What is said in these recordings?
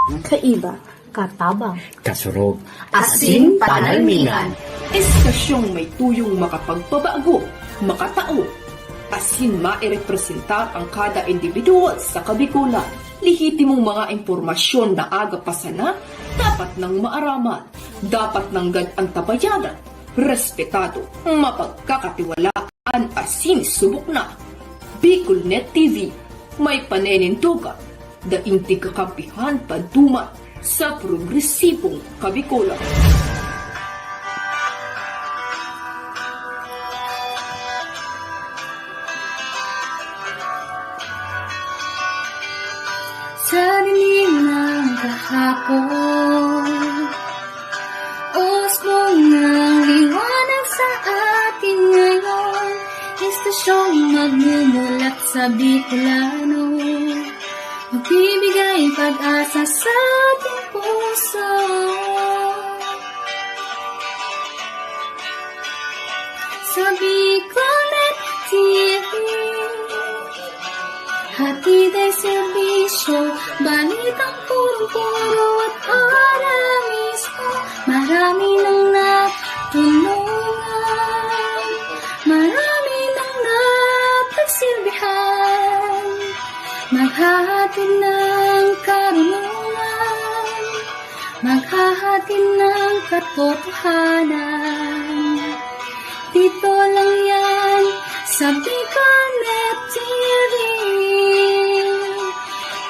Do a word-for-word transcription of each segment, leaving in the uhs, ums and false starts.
Kaiba, katabang, kasurog, asin panalmingan. Estasyong may tuyong makapagpabago, makatao, asin mairepresentar ang kada individual sa Kabikolan. Lehitimong mga impormasyon na aga pa sana, dapat nang maaraman, dapat nanggad antabayanan, respetado, mapagkakatiwalaan asin subok na. Bicol Net T V, may paninindogan, daing tigkakampihan paduman sa progresibong Kabikolan. Sa dilim ng kahapon, usbong ng liwanag sa atin ngayon. Estasyong magmumulat sa Bicolano, magbibigay pag-asa sa ating puso. Sa Bicolnet T V, hatid ay serbisyo, balitang punong-puno at ora mismo. Marami nang natulungan, marami nang napagsilbihan, maghahatid ng karunungan, maghahatid ng katotohanan. Dito lang yan sa Bicolnet T V.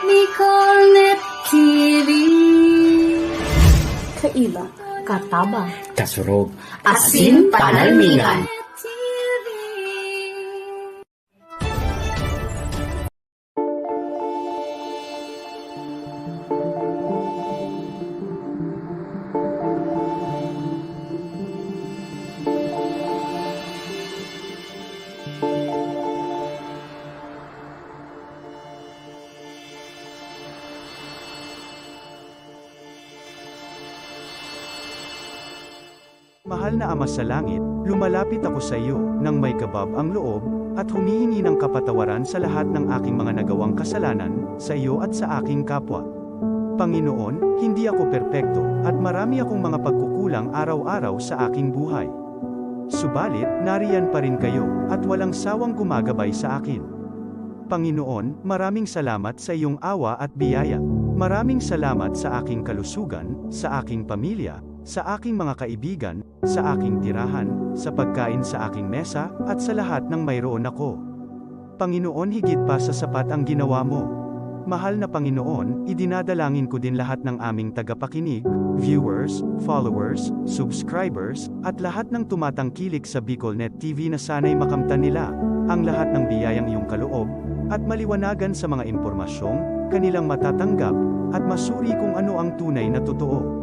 Bicolnet T V. Kaiba, katabang, kasurog, asin panalmingan. Mahal na Ama sa Langit, lumalapit ako sa iyo nang may kabab ang loob at humihingi ng kapatawaran sa lahat ng aking mga nagawang kasalanan sa iyo at sa aking kapwa. Panginoon, hindi ako perpekto at marami akong mga pagkukulang araw-araw sa aking buhay. Subalit, nariyan pa rin kayo at walang sawang gumagabay sa akin. Panginoon, maraming salamat sa iyong awa at biyaya. Maraming salamat sa aking kalusugan, sa aking pamilya, sa aking mga kaibigan, sa aking tirahan, sa pagkain sa aking mesa, at sa lahat ng mayroon ako. Panginoon, higit pa sa sapat ang ginawa mo. Mahal na Panginoon, idinadalangin ko din lahat ng aming tagapakinig, viewers, followers, subscribers, at lahat ng tumatangkilik sa Bicolnet T V na sana'y makamtan nila ang lahat ng biyayang iyong kaloob at maliwanagan sa mga impormasyong kanilang matatanggap at masuri kung ano ang tunay na totoo.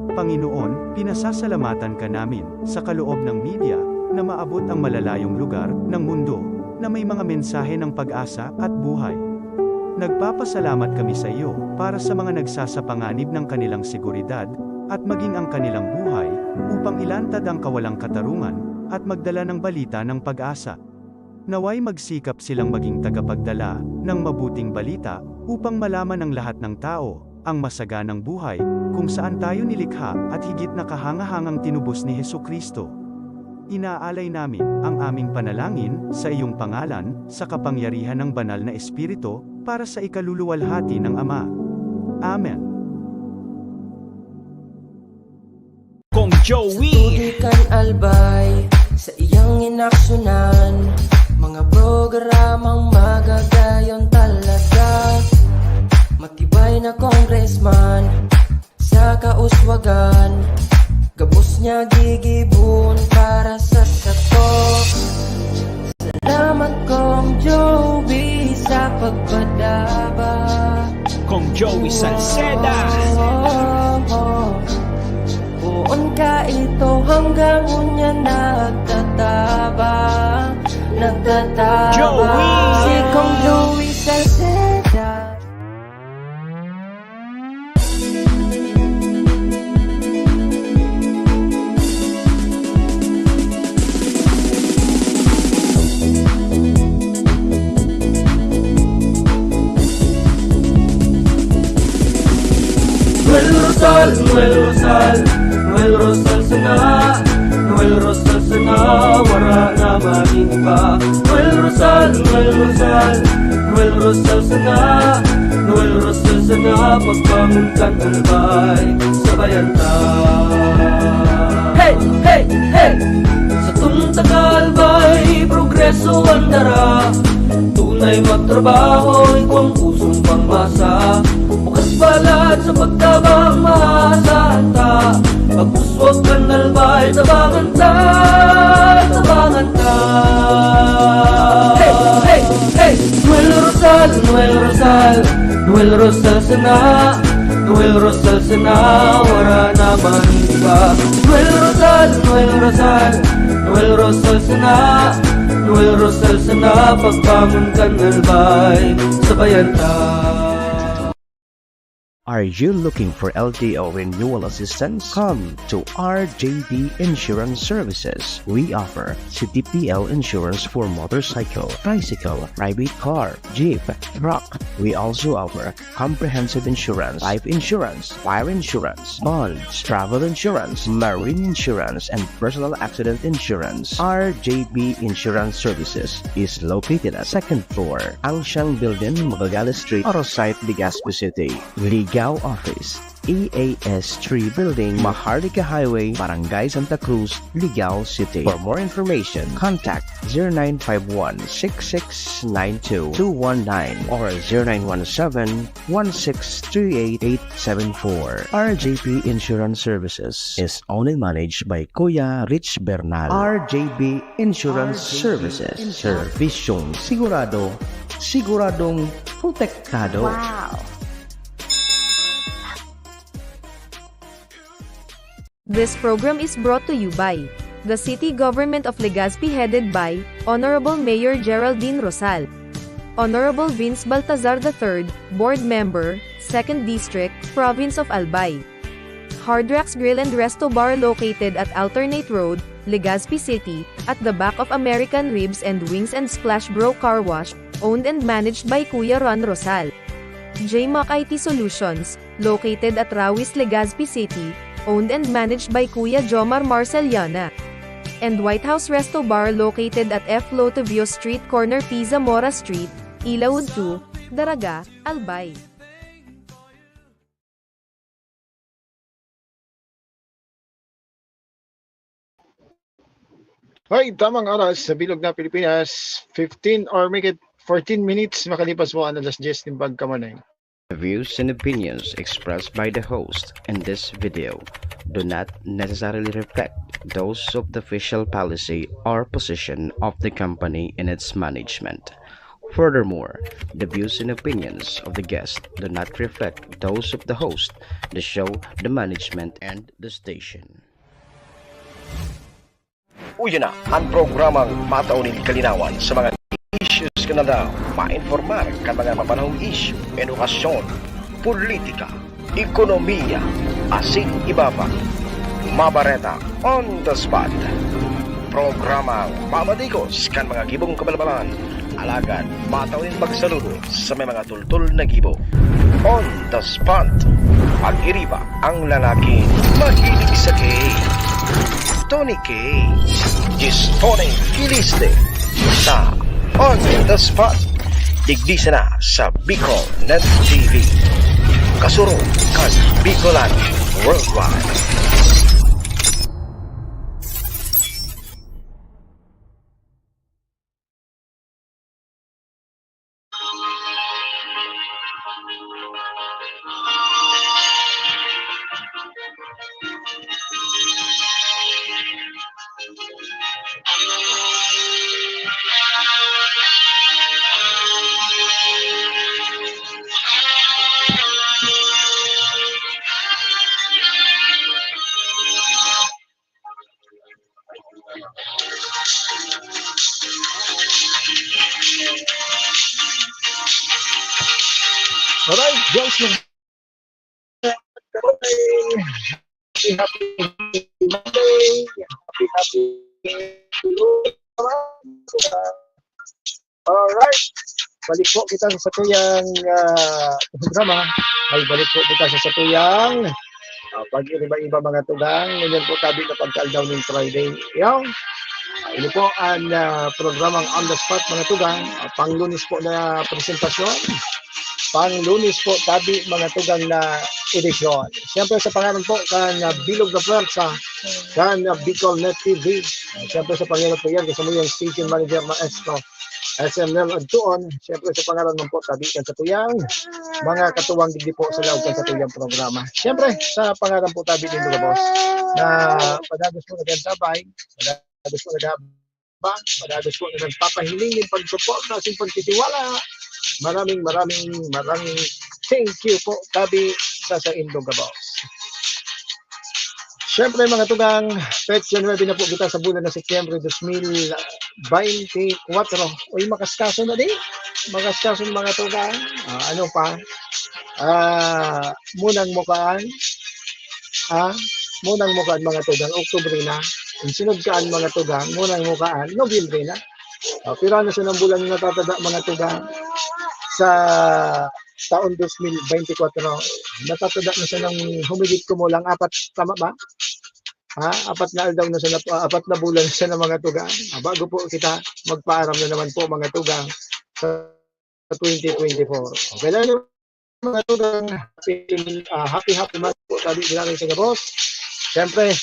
Panginoon, pinasasalamatan ka namin sa kaloob ng media na maabot ang malalayong lugar ng mundo na may mga mensahe ng pag-asa at buhay. Nagpapasalamat kami sa iyo para sa mga nagsasapanganib ng kanilang seguridad at maging ang kanilang buhay upang ilantad ang kawalang katarungan at magdala ng balita ng pag-asa. Nawa'y magsikap silang maging tagapagdala ng mabuting balita upang malaman ng lahat ng tao ang masaganang buhay kung saan tayo nilikha at higit na kahangahangang tinubos ni Jesucristo. Inaalay namin ang aming panalangin sa iyong pangalan, sa kapangyarihan ng Banal na Espiritu, para sa ikaluluwalhati ng Ama. Amen. Kong Joey. Tubig kan Albay, sa iyang inaksyonan, mga programang magagayon talaga. Matibay na congressman, sa kauswagan, gabos niya gigibon para sa sato. Salamat, Kong Joey, sa pagpadaba. Kong Joey Salceda. Oh, oh, oh. Poon ka ito hanggang unya nagtataba, nagtataba. Joey. Si Kong Joey Salceda. Rosal, Noel Rosal, Noel Rosal sana, Noel Rosal sana, wara na man iba. Noel Rosal, Noel Rosal, Noel Rosal sana, Noel Rosal sana, pagbangon kan Albay, sabayan ta. Hey, hey, hey! Satong taga-Albay, progreso an dara. Tunay magtrabaho, igwang pusong pangmasa. Bukas balat sa pagtabang, mahasa ta. Pagpuswag kan Albay, tabangan ta, tabangan ta. Hey, hey, hey! Noel Rosal, Noel Rosal, Noel Rosal sana, Noel Rosal sana, wara na man iba. Noel Rosal, Noel Rosal, Noel Rosal sana, Noel Rosal sana, pagbangon kan Albay, sabayan ta. Are you looking for L T O renewal assistance? Come to R J B Insurance Services. We offer C T P L insurance for motorcycle, tricycle, private car, jeep, truck. We also offer comprehensive insurance, life insurance, fire insurance, bonds, travel insurance, marine insurance, and personal accident insurance. R J B Insurance Services is located at second floor, Angshang Building, Magallanes Street, Orosite, Legazpi City. Ligao Office, E A S three Building, Maharlika Highway, Barangay Santa Cruz, Ligao City. For more information, contact zero nine five one six six nine two two one nine or zero nine one seven one six three eight eight seven four. R J P Insurance Services is owned and managed by Kuya Rich Bernal. R J B Insurance Services. Servisyong sigurado, siguradong protektado. Wow! This program is brought to you by the City Government of Legazpi, headed by Honorable Mayor Geraldine Rosal, Honorable Vince Baltazar the third, Board Member, Second District, Province of Albay. Hard Rocks Grill and Resto Bar, located at Alternate Road, Legazpi City, at the back of American Ribs and Wings and Splash Bro Car Wash, owned and managed by Kuya Ron Rosal. J Mac I T Solutions, located at Rawis, Legazpi City, owned and managed by Kuya Jomar Marceliana. And White House Resto Bar, located at F Lotovio Street, corner P Zamora Street, Ilaud two, Daraga, Albay. Hoy, tamang oras sa bilog na Pilipinas, fifteen or make it fourteen minutes makalipas po ang alas diyes nin pagkamanay. The views and opinions expressed by the host in this video do not necessarily reflect those of the official policy or position of the company and its management. Furthermore, the views and opinions of the guest do not reflect those of the host, the show, the management, and the station. Uya na an programang matao nin kalinawan sa mga issues kan aldaw, mainformar kan mga mapanahong isyu, edukasyon, politika, ekonomiya, asin iba pa. Mabareta on the spot. Programang mamatikos kan mga gibong kabalbalan, alagad matao nin pagsaludo sa may mga tultol na gibo. On the spot. Pag-iriba ang lalaking mahilig sa K. Tony K. Diyos Tony Kiliste sa On the Spot. Digdi sana sa Bicol Net T V. Kasurog kan Bicolan Worldwide. Alright, guys, yung happy, happy Monday. Happy, happy Alright. Balik po kita sa satuyang, ah, programa. Ay, balik po kita sa satuyang Ah, pag-iba-iba, mga tugang, ngunyan po tabi na pagkaaldaw ning Friday. Yaw, ah, ini po ang, ah, programang On the Spot, mga tugang. Ah, pang Lunes po na presentasyon. Pang Lunes po tabi, mga tugang, na edisyon. Siyempre, sa pangalan po kan, ah, Bilog na Pwersa, kan, ah, Bicol Net T V. Ah, siyempre, sa pangalan po yan, kasama yung station manager, maestro S M Nel Adtuon. Siyempre, sa pangalan man po tabi kan satuyang mga katuwang digdi po sa laog kan satuyang programa. Siyempre, sa pangalan po tabi nindo gabos, na padagos po nag-antabay, padagos po nag-aabang, padagos po na nagpapahiling nin pagsuporta, asin pagtitiwala. Maraming, maraming, maraming thank you po tabi sa saindo gabos. Siyempre, mga tugang, petsa nuebe na po kita sa bulan na Setyembre dos mil baynte kwatro. Uy, makaskaso na di. Makaskaso, mga tugang. Ah, ano pa? Ah, munang mukaan. Ah, munang mukaan, mga tugang, Oktubre na. Ang sunod kaan, mga tugang, munang mukaan, Nobyembre na. Ah, pero ano sa nang bulan na natatada, mga tugang? Sa taon dos mil baynte kwatro, natatada na siya ng humigit kumulang apat, tama ba? Ha? Apat na aldaw na siya, na, ah, apat na bulan na siya na, mga tugang. Ah, bago po kita magpaaram na naman po, mga tugang, sa twenty twenty-four. Okay lang, mga tugang, happy, ah, happy, happy month po tabi, bilangin sa gabos. Siyempre,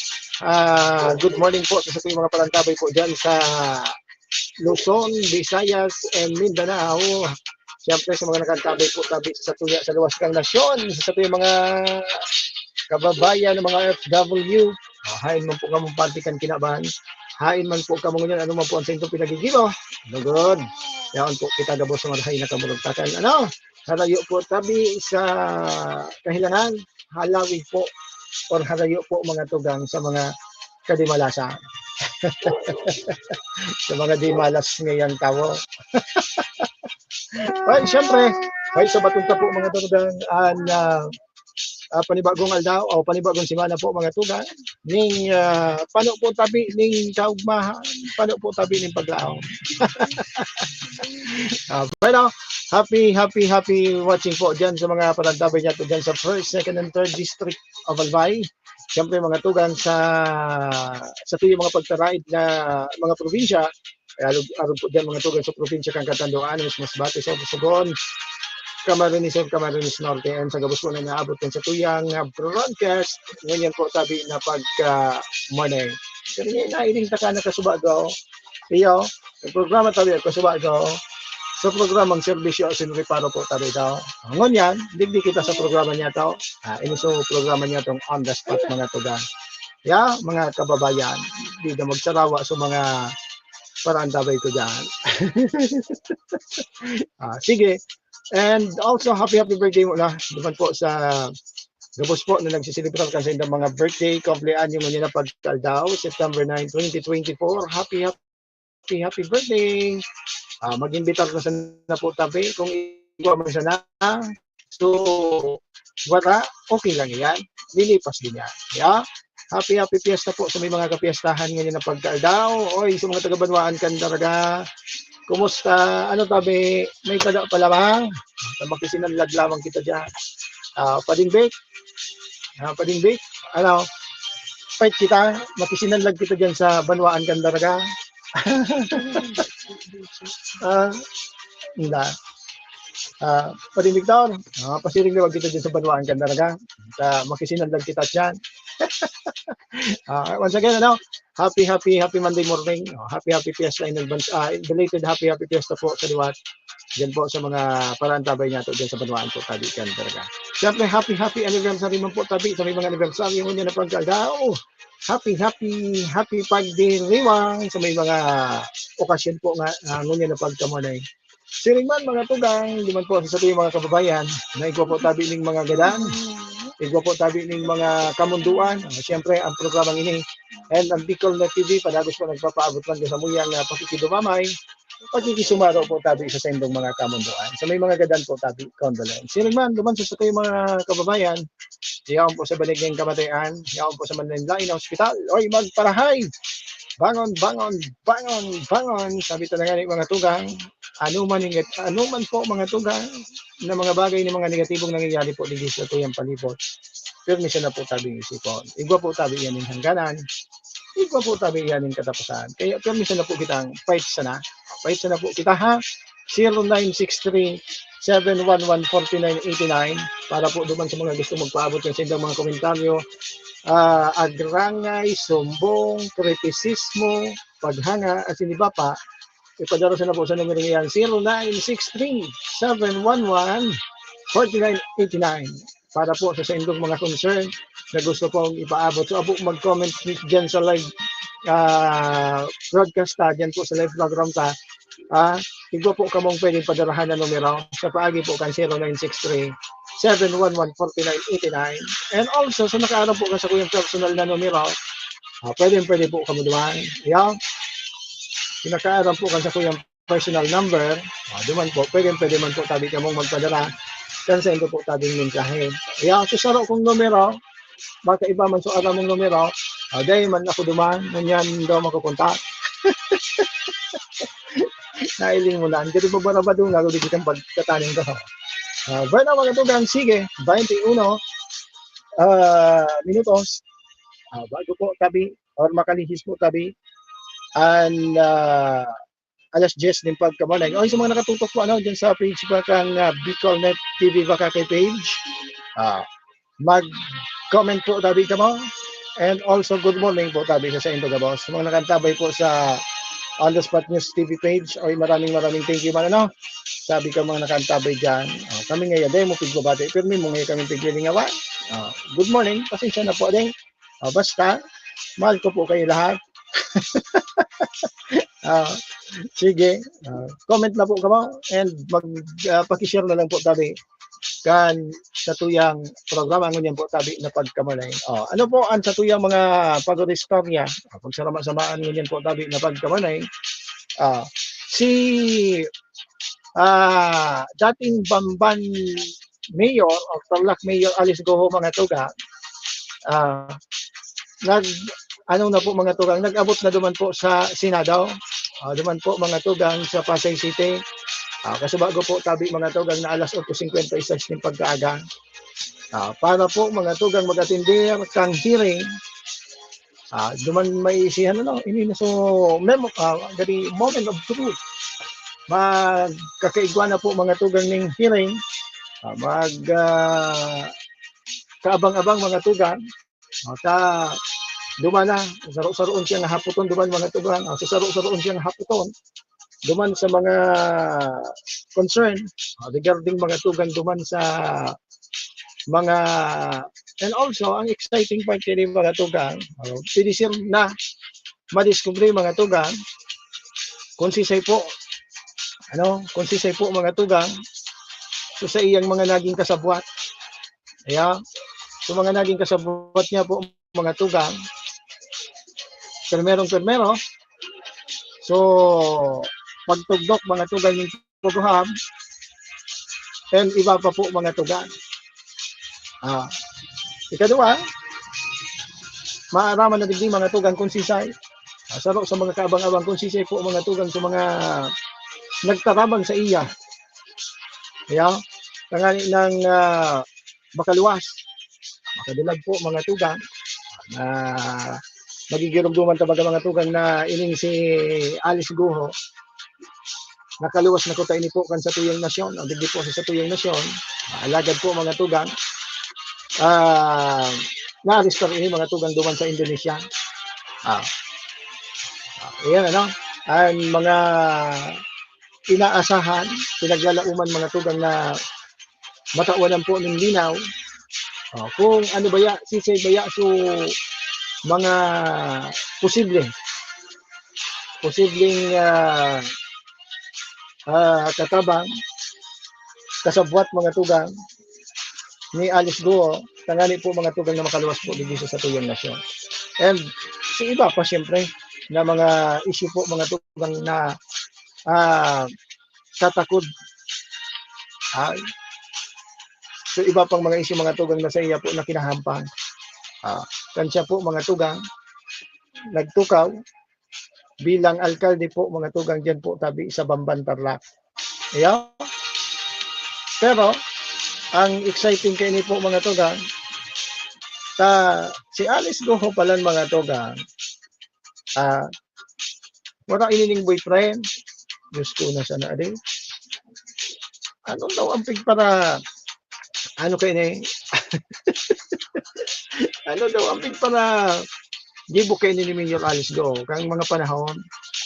ah, good morning po sa satuyang mga parantabay po dyan sa Luzon, Visayas, and Mindanao. Siyempre, sa mga nakaantabay po tabi sa satuya, sa luwas kang nasyon, sa satuyang mga kababayan ng mga F W, ah, hain man po kamo parte kan kinaban, hain man po kamo ngunyan, ano man po ang saindong pinagigibo, lugod, yaon po kita gabos sa marahay na kamurugtakan. Ano? Harayo po tabi sa kahilangan, halawig po, or harayo po, mga tugang, sa mga kadimalasan. Sa mga dimalas ngayang tawo. Well, siyempre, may sabaton ta po, mga tugang, an, ah, ah, panibagong aldaw o panibagong semana po, mga tugang. Ning, ah, pano po tabi ning kaugmahan, pano po tabi ning paglaom. Ah, bueno, happy, happy, happy watching po dyan sa mga parantabay niya to dyan sa first, second, and third district of Albay. Siyempre, mga tugang sa, satuyang mga pagtaraid na mga probinsya, kaya arog, arog po dyan, mga tugang sa probinsya kan Catanduanes, Masbate, Sorsogon, Camarines Sur, Camarines Norte, and sa gabos po na naabot kan satuyang, ah, broadcast, ngunyan po tabi na pagka, ah, morning. Pero ngayon, nailing ta ka nakasubago. Iyo, ang programa tabi, kasubago. Sa programang serbisyo asin reparo po tabi daw. Ngunyan, digdi kita sa programa niya to. Ah, ini sa programa niya tong On the Spot, mga tugang. Ya, mga kababayan, di na magsarawa sa mga parantabay ko dyan. Ah, sige. And also, happy, happy birthday muna naman po sa gabos po na nagsiselebrar kan saindang mga birthday, kumpleanyo ngunyan na pagkaaldaw, September nine, twenty twenty-four. Happy, happy, happy birthday! Ah, mag-imbitar na sana po tabi kung igwa man sana. So, wala, okay lang yan. Lilipas din yan. Yeah? Happy, happy fiesta po sa may mga kapiestahan ngayon na pagkaaldaw. Oy, sa mga taga-Banwaan kan Daraga, kumusta? Ano tabi? May tada pa lamang? Makisinanlag lamang kita dyan. Ah, Pading Vic? Ah, Pading Vic? Ano? Fight kita? Makisinanlag kita dyan sa Banwaan kan Daraga? Ah, hindi. Ah, Pading Victor, ah, pasiring na kita dyan sa Banwaan kan Daraga. Sa makisinanlag kita dyan. Ah, once again, ano, happy, happy, happy Monday morning. Oh, happy, happy fiesta in advance. Ah, belated happy, happy fiesta po sa liwat. Diyan po sa mga parantabay niya to, diyan sa Banwaan po, tabi kan Daraga. Siyempre, happy, happy anniversary man po, tabi, sa may mga anniversary mo niya na pagkaaldaw. Happy, happy, happy pagdiriwang sa may mga okasyon po nga, ah, ngunyan na pagkamunay. Siring man, mga tugang, di man po sa satuyang mga kababayan, na igwa po tabi ning mga gadan, igwa po tabi ning mga kamunduan. Ah, siyempre, ang programang ini, and ang Bicol Net T V, padagos po nagpapaabot man sa muyang, ah, pakikidumamay, pakikisumaro po tabi sa saindong mga kamunduan. Sa may mga gadan po tabi, condolence. Siring man, duman sa satuyang mga kababayan, yaon po sa banig nin kamatayan, yaon po sa manlain-lain na ospital. Oy, magparahay! Bangon, bangon, bangon, bangon! Sabi talaga ni mga tugang, ano man, yung, ano man po, mga tugang, na mga bagay na mga negatibong nangyayari po digdi sa tuyang palibot. pirmi sana po tabing isipon. Igwa po tabi yan yung hangganan. Igwa po tabi yan yung katapusan. Kaya pirmi sana po kitang fight sana. Fight sana po kita ha. Zero nine six three, seven one one, forty nine eighty nine. Para po duman sa mga gusto magpaabot ng sindang mga komentaryo, ah, agrangay, sumbong, kritisismo, paghanga, at iba pa, ipadara sana po sa numero niyan, zero nine six three, seven one one, forty nine eighty nine. Para po sa saindong mga concern na gusto pong ipaabot. So, apo, mag-comment dyan sa live, ah, broadcast ta, dyan po sa live program ta. Ah, igwa po kamong pwedeng padarahan na numero sa paagi po kan zero nine six three, seven one one, forty nine eighty nine. And also, sa nakaaram po kan sakuyang personal na numero, ah, pwedeng pwede po kamo duman. Yan. Sa nakaaram po kan sakuyang personal number, ah, duman po, pwedeng pwede man po tabi kamong magpadara kan saindo po tabing mensahe. Yan, sa saro kong numero, baka iba man sa aram mong numero, ah, dai man ako duman, ngunyan daw makukontak. Nailing mo na. Ang ganda ba, barabado nga, di kitang pagkataning ko. Ah, bueno, mga tugang, sige, twenty-one, ah, minutos. Ah, bago po tabi, or makalihis po tabi, an, ah, alas diyes nin pagkamalay. O, sa mga nakatutok po, ano, dyan sa page pa kang, ah, Bicol Net T V baka kay page, ah, mag-comment po tabi kamo. And also, good morning po tabi sa saindo gabos. Sa mga nakantabay po sa On the Spot News T V page, oy, maraming, maraming thank you man, ano. Sabi ka mga nakantabay dyan. Oh, kami ngayon, dahil mo pigbabati, pirmi mo ngayon kami piglilingawan. Oh, good morning, pasensya na po, ding. Oh, basta, mahal ko po kayo lahat. Ah, sige, ah, comment na po kamo and mag, ah, paki-share na lang po tabi kan satuyang programa ngunyan po tabi na pagkamalay. Oh, ano po ang satuyang mga pag-istorya? Ah, pagsarama-samaan ngunyan po tabi na pagkamalay. Ah, si, ah, dating Bamban Mayor o Tarlac Mayor Alice Go ho, mga tugang, ah, nag, ano na po, mga tugang, nag-abot na duman po sa Senado. Ah, duman po, mga tugang, sa Pasay City. Ah, kasi bago po tabi, mga tugang, na alas otso singkwenta y seis nin pagkaaga. Ah, para po, mga tugang, mag-atender kang hearing. Ah, duman may isihan, ano, ini na so, memo, ah, gani moment of truth. Magkakaigwa na po, mga tugang, ning hearing. Ah, mag, ah, kaabang-abang, mga tugang. Ah, ta, duman na, saro-saroon siya nga hapoton, duman, mga tugang. Ah, so, saro-saroon siya nga hapoton. Duman sa mga concern, ah, regarding, mga tugang, duman sa mga, and also, ang exciting part kini, mga tugang, ah, pwede siya na madiskubre, mga tugang, kung sisay po, ano, kung sisay po, mga tugang, so sa iyang mga naging kasabwat. Kaya, sa mga naging kasabwat niya po, mga tugang, permerong-permero, so, pagtugdok, mga tugang, yung pagkuhab, and iba pa po, mga tugang. Ah, ikadua, maaraman na digdi, mga tugang, kung sisay. Ah, saro sa mga kaabang-abang, kung sisay po, mga tugang, sa mga nagtarabang sa iya. Kaya, tangani ng, ah, makaluwas, makadulag po, mga tugang, na magigirumduman ta baga, mga tugang, na ining si Alice Guho, nakaluwas na kuta ini po kan satuyang nasyon, o digdi po sa satuyang nasyon, alagad po, mga tugang, ah, naarestar ini, mga tugang, duman sa Indonesia. Ah. Ah, ayan, ano, ang mga inaasahan, pinaglalauman, mga tugang, na matawan po ning linaw. Ah, kung ano baya, sisay baya, so, mga posible, posibleng, ah, ah, katabang, kasabwat, mga tugang, ni Alice Guo, tangani po, mga tugang, na makaluwas po digdi sa satuyang nasyon. And sa iba pa, siyempre, na mga issue po, mga tugang, na, ah, tatakod. Ah, so iba pang mga issue, mga tugang, na sa iya po na kinahampang. Ah, kan siya po, mga tugang, nagtukaw bilang alkalde po, mga tugang, diyan po tabi sa Bamban, Tarlac. Ayan. Pero, ang exciting kaini po, mga tugang, Ta si Alice Go ho palan, mga tugang, ah, wala inining boyfriend. Diyos ko, na sana adi. Ano daw ang pigpara-, ano kayo ni? Ano daw ang pigpara-, gibo kayo ni Mayor Alice Go kang mga panahon?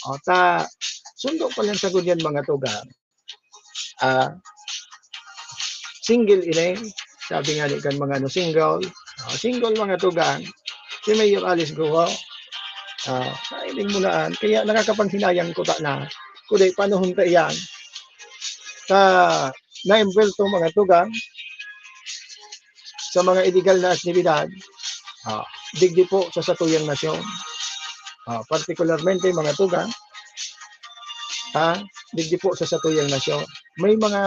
O, ta, sundo pa lang sa gunyan, mga tugang. Ah, single ini, sabi nga ni kan mga ano, single. Ah, single, mga tugang. Si Mayor Alice Go, ah, ay, ding munaan. Kaya nakakapanghinayang ko ta na. Kundi, paano hunta iyan? Sa naembwelto, mga tugang, sa mga illegal na aktibidad, ah, digdi po sa satuyang nasyon. Ah, partikularmente, mga tugang, ah, digdi po sa satuyang nasyon. May mga,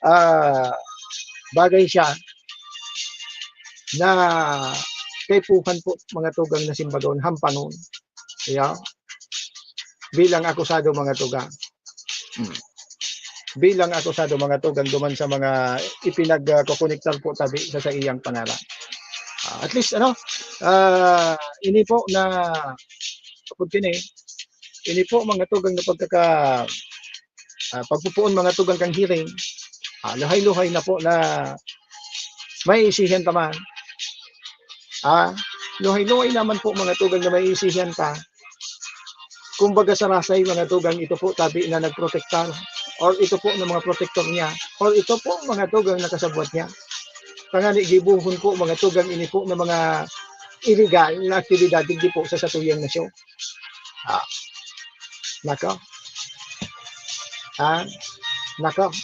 ah, bagay siya na kaipuhan po, mga tugang, na simbagon, hampangon. Yeah. Bilang akusado, mga tugang. Hmm. Bilang akusado, mga tugang, duman sa mga ipinag, ah, kokonektar po tabi sa saiyang pangaran. Ah, at least, ano, ah, ini po na, kapag kini, ini po, mga tugang, na pagkaka-, ah, pagpupuon, mga tugang, kang hearing, ah, luhay-luhay na po na maiisihan ta man. Ah, luhay-luhay naman po, mga tugang, na maiisihan ta. Kumbaga, sa rasay, mga tugang, ito po tabi na nagprotektar, or ito po ng mga protektor niya, or ito po, mga tugang, nakasabwat niya. Tangani, gibohon po, mga tugang, ini po na mga illegal na aktibidad digdi po sa satuyang nasyon. Ah, nako. Ah, nako.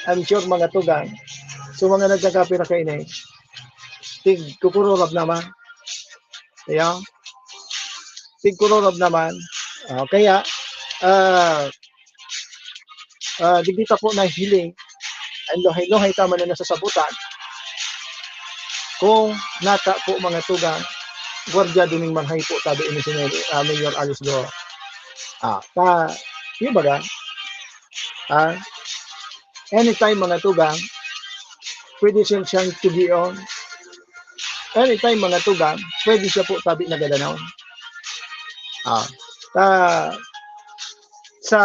I'm sure, mga tugang, so, mga nagkakapira kaini, tig kukururab naman. Yeah. Tig kururab naman. Ah, kaya, ah, ah, digdi ta po nahihiling, ang luhay-luhay ta man na nasasabutan, kung nata po, mga tugang, gwardyado ning marhay po, tabi ini si Mayor, ah, Mayor Alice Go. Ah, ta, yung baga, ah, anytime, mga tugang, pwede siya siyang tugion. Anytime, mga tugang, pwede siya po tabi na gadanon. Ah, ta, sa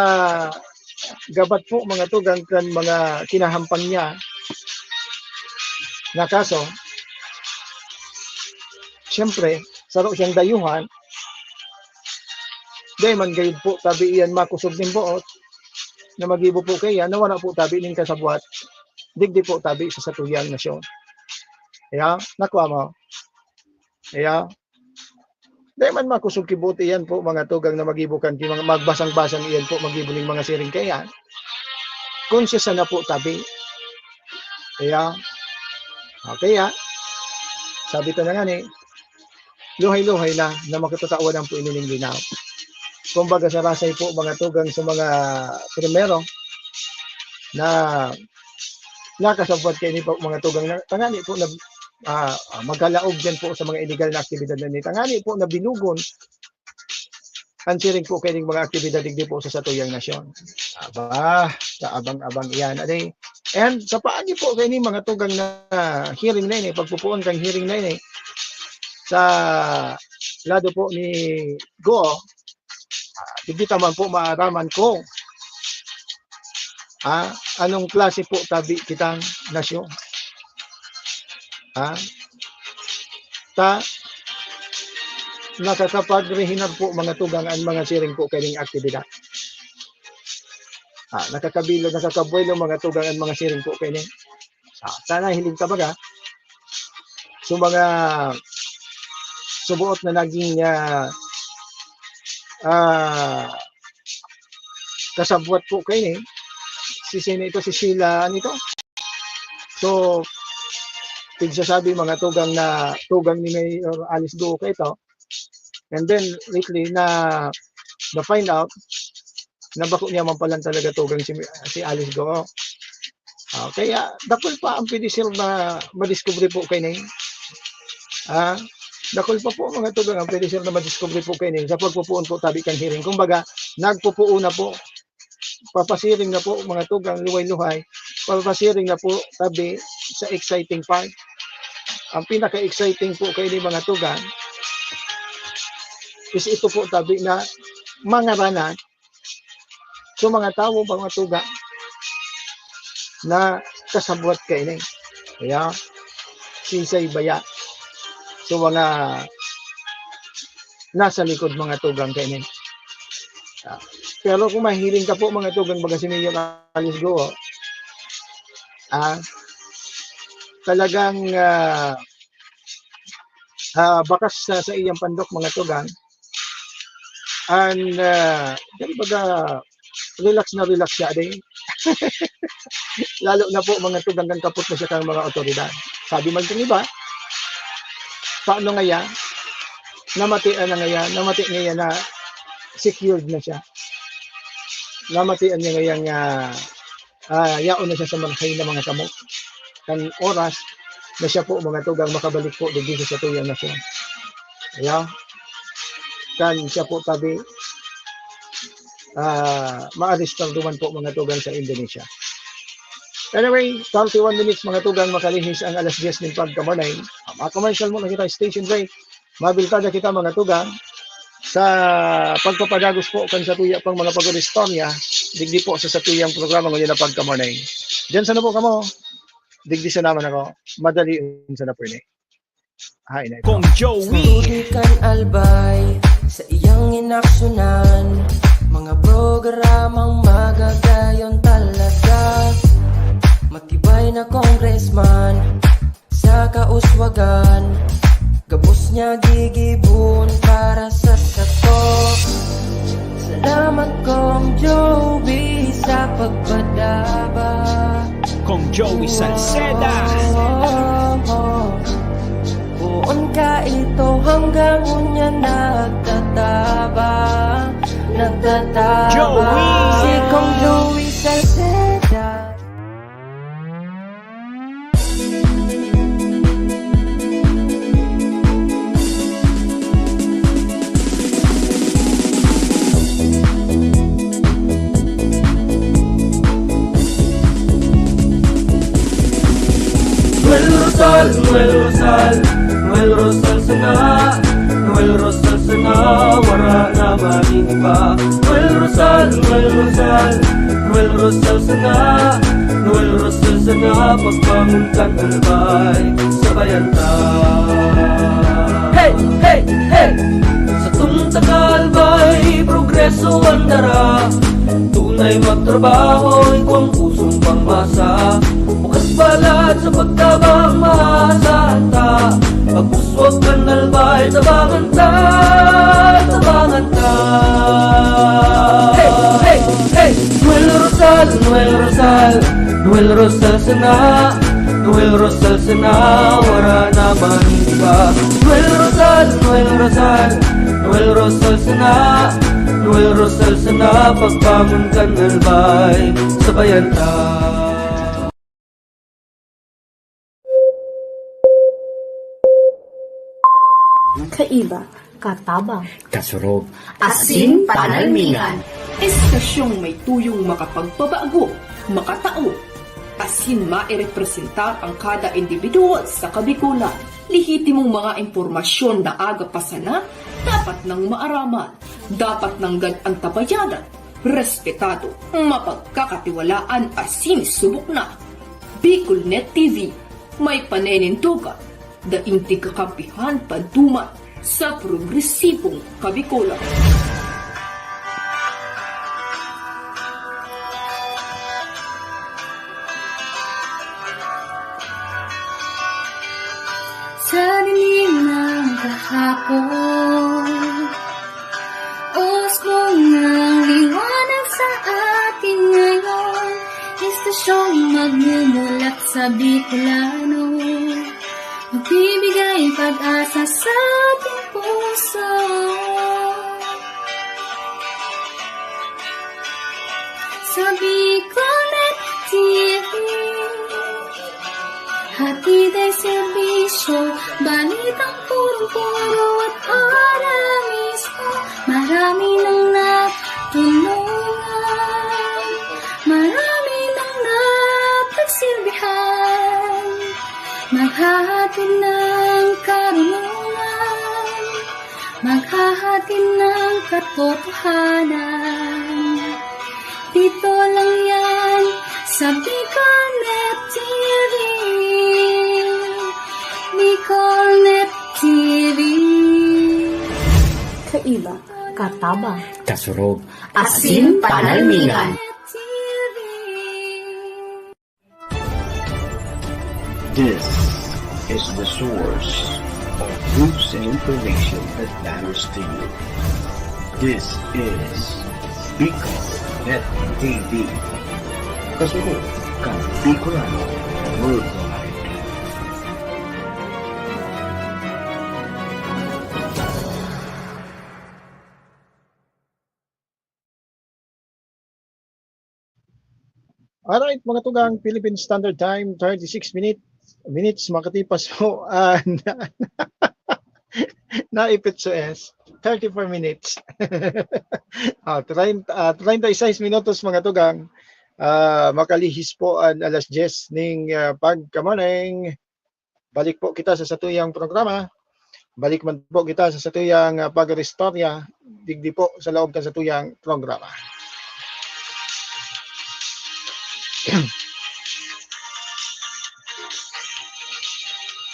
gabat po, mga tugang, kan mga kinahampang niya na kaso, siyempre, saro siyang dayuhan, dai man gayud po tabi iyan makosog nin boot na magibo po kaiyan na wala po tabi nin kasabwat, digdi po tabi sa satuyang nasyon. Kaya, nakuha mo? Kaya, dai man makosog ki boot iyan po, mga tugang, na magibo kan ki mga magbasang-basang iyan po, magibo ning mga siring kaiyan. Kung siya sana po tabi. Kaya, ah, kaya, sabi ta na nga ni, luhay-luhay na, na makatatawan po ini ning linaw. Kumbaga, sa rasay po, mga tugang, sa mga primero na nakasabwat kaini po, mga tugang, na tangani po na, ah, ah, magkalaog diyan po sa mga illegal na aktibidad na ini. Tangani po na binugon ang siring po kaining mga aktibidad digdi po sa satuyang nasyon. Aba, kaabang-abang iyan. Ade, and sa paagi po kaini, mga tugang, na hearing na ini, pagpupuon kang hearing na ini, sa lado po ni Go, ah, digdi ta man po maaraman kung, ah, anong klase po tabi kitang nasyon. Ah, ta, nakakapagrehinar po, mga tugang, ang mga siring po kaining aktibidad. Ah, nakakabilo, nakakabuelo, mga tugang, ang mga siring po kaini. Ah, sana hiling ta baga, so, mga subuot na naging, ah, ah, kasabwat po kaini, si sino ito? Si Sheila, ano ito? So, pigsasabi, mga tugang, na tugang ni Mayor Alice Go kaito. And then, lately, na, na-find out na bako niya man palan talaga tugang si, si Alice Go. Ah, kaya, dakul pa ang pwede, sir, na madiscover po kaini. Ah, dakul pa po, mga tugang, ang pwede, sir, na madiscover po kaini sa pagpupuon po tabi kan hearing. Kumbaga, nagpupuon na po. Papasiring na po, mga tugang, luhay-luhay. Papasiring na po tabi sa exciting part. Ang pinaka-exciting po kaini, mga tugang, is ito po tabi na mangaranan sa mga tawo, mga tugang, na kasabwat kaini. Kaya, siisay baya sa mga nasa likod, mga tugang, kaini. Ah, pero kung mahiling ka po, mga tugang, baga si Mayor Alice Guo, ah, talagang, ah, ah, bakas sa, sa iyang pandok, mga tugang. And, ah, dahil baga, relax na relax siya din. Lalo na po, mga tugang, kan kapot na siya kan mga otoridad. Sabi man kan iba, paano ngaya? Namatian na ngaya, namati ngaya na secured na siya. Namatian niya ngaya nga, ah, yaon na siya sa marahay na mga kamot. Kan oras na siya po, mga tugang, makabalik po digdi sa satuyang nasyon. Kaya, kan siya po tabi, ah, maarestar duman po, mga tugang, sa Indonesia. Anyway, thirty-one minutes, mga tugang, makalihis ang alas diyes nin pagkamorning. Mga commercial muna kita, station break. Mabilkada kita, mga tugang, sa pagpapadagos po kan satuya pang mga pag-istorya, digdi po sa satuyang programa ngayon na pagkamorning. Diyan sana po kamo, digdi sana man ako, madali sana po ini. Hain na ito. Kong Joey. Sa tubig kan Albay, sa iyang inaksyonan, mga programang magagayon talaga. Matibay na congressman, sa kauswagan, gabos niya gigibon para sa sato. Salamat, Kong Joey, sa pagpadaba. Kong Joey Salceda. Poon ka ito hanggang unya nagtataba, nagtataba. Joey! Si Kong Joey Salceda. Noel Rosal, Noel Rosal, Noel Rosal sana, Noel Rosal sana, wara na maning iba. Noel Rosal, Noel Rosal, Noel Rosal sana, Noel Rosal sana, pagbangon kan Albay, sabayan ta. Hey, hey, hey! Satong taga-Albay, progreso an dara. Tunay magtrabaho, igwang pusong pangmasa. Bukas balat sa pagtabang, mahasa ta. Pag-uswag kan Albay, tabangan ta, tabangan ta. Hey, hey, hey! Noel Rosal, Noel Rosal, Noel Rosal sana, Noel Rosal sana, wara na man iba. Noel Rosal, Noel Rosal, Noel Rosal sana, Noel Rosal sana, pagbangon kan Albay, sabayan ta. Kaiba, katabang, kasurog, asin panalmingan. Estasyong may tuyong makapagpabago, makatao, asin mairepresentar ang kada individual sa Kabikolan. Lehitimong mga impormasyon na aga pa sana, dapat nang maaraman, dapat nanggad antabayanan, respetado, mapagkakatiwalaan asin subok na. Bicol Net T V, may paninindugan, daing tigkakampihan paduman sa progresibong Kabikolan. Sa dilim ng kahapon, usbong ng liwanag sa atin ngayon, estasyong magmumulat sa Bicolano, magbibigay pag-asa sa ating puso. Sa Bicolnet T V, hatid ay serbisyo, balitang purong-puro at ora mismo. Marami nang natulungan, marami nang napagsilbihan. Maghahatid Ng karunungan, maghahatid ng katotohanan. Dito lang yan sa Bicolnet T V. Bicolnet T V. Kaiba, katabang, kasurog, asin panalmingan. T V. This is the source of news and information that matters to you. This is Bicol Net T V. Kasunod kan Bicolano Worldwide. Alright, mga tugang, Philippine Standard Time, thirty-six minutes, minutes, makatipas po, ah, na, naipit sa S, thirty-four minutes. Ah, treinta, ah, treinta y seis minutos, mga tugang. Ah, makalihis po an alas diyes ning, ah, pagka-morning. Balik po kita sa satuyang programa. Balik man po kita sa satuyang, ah, pag-istorya, digdi po sa laog kan satuyang programa.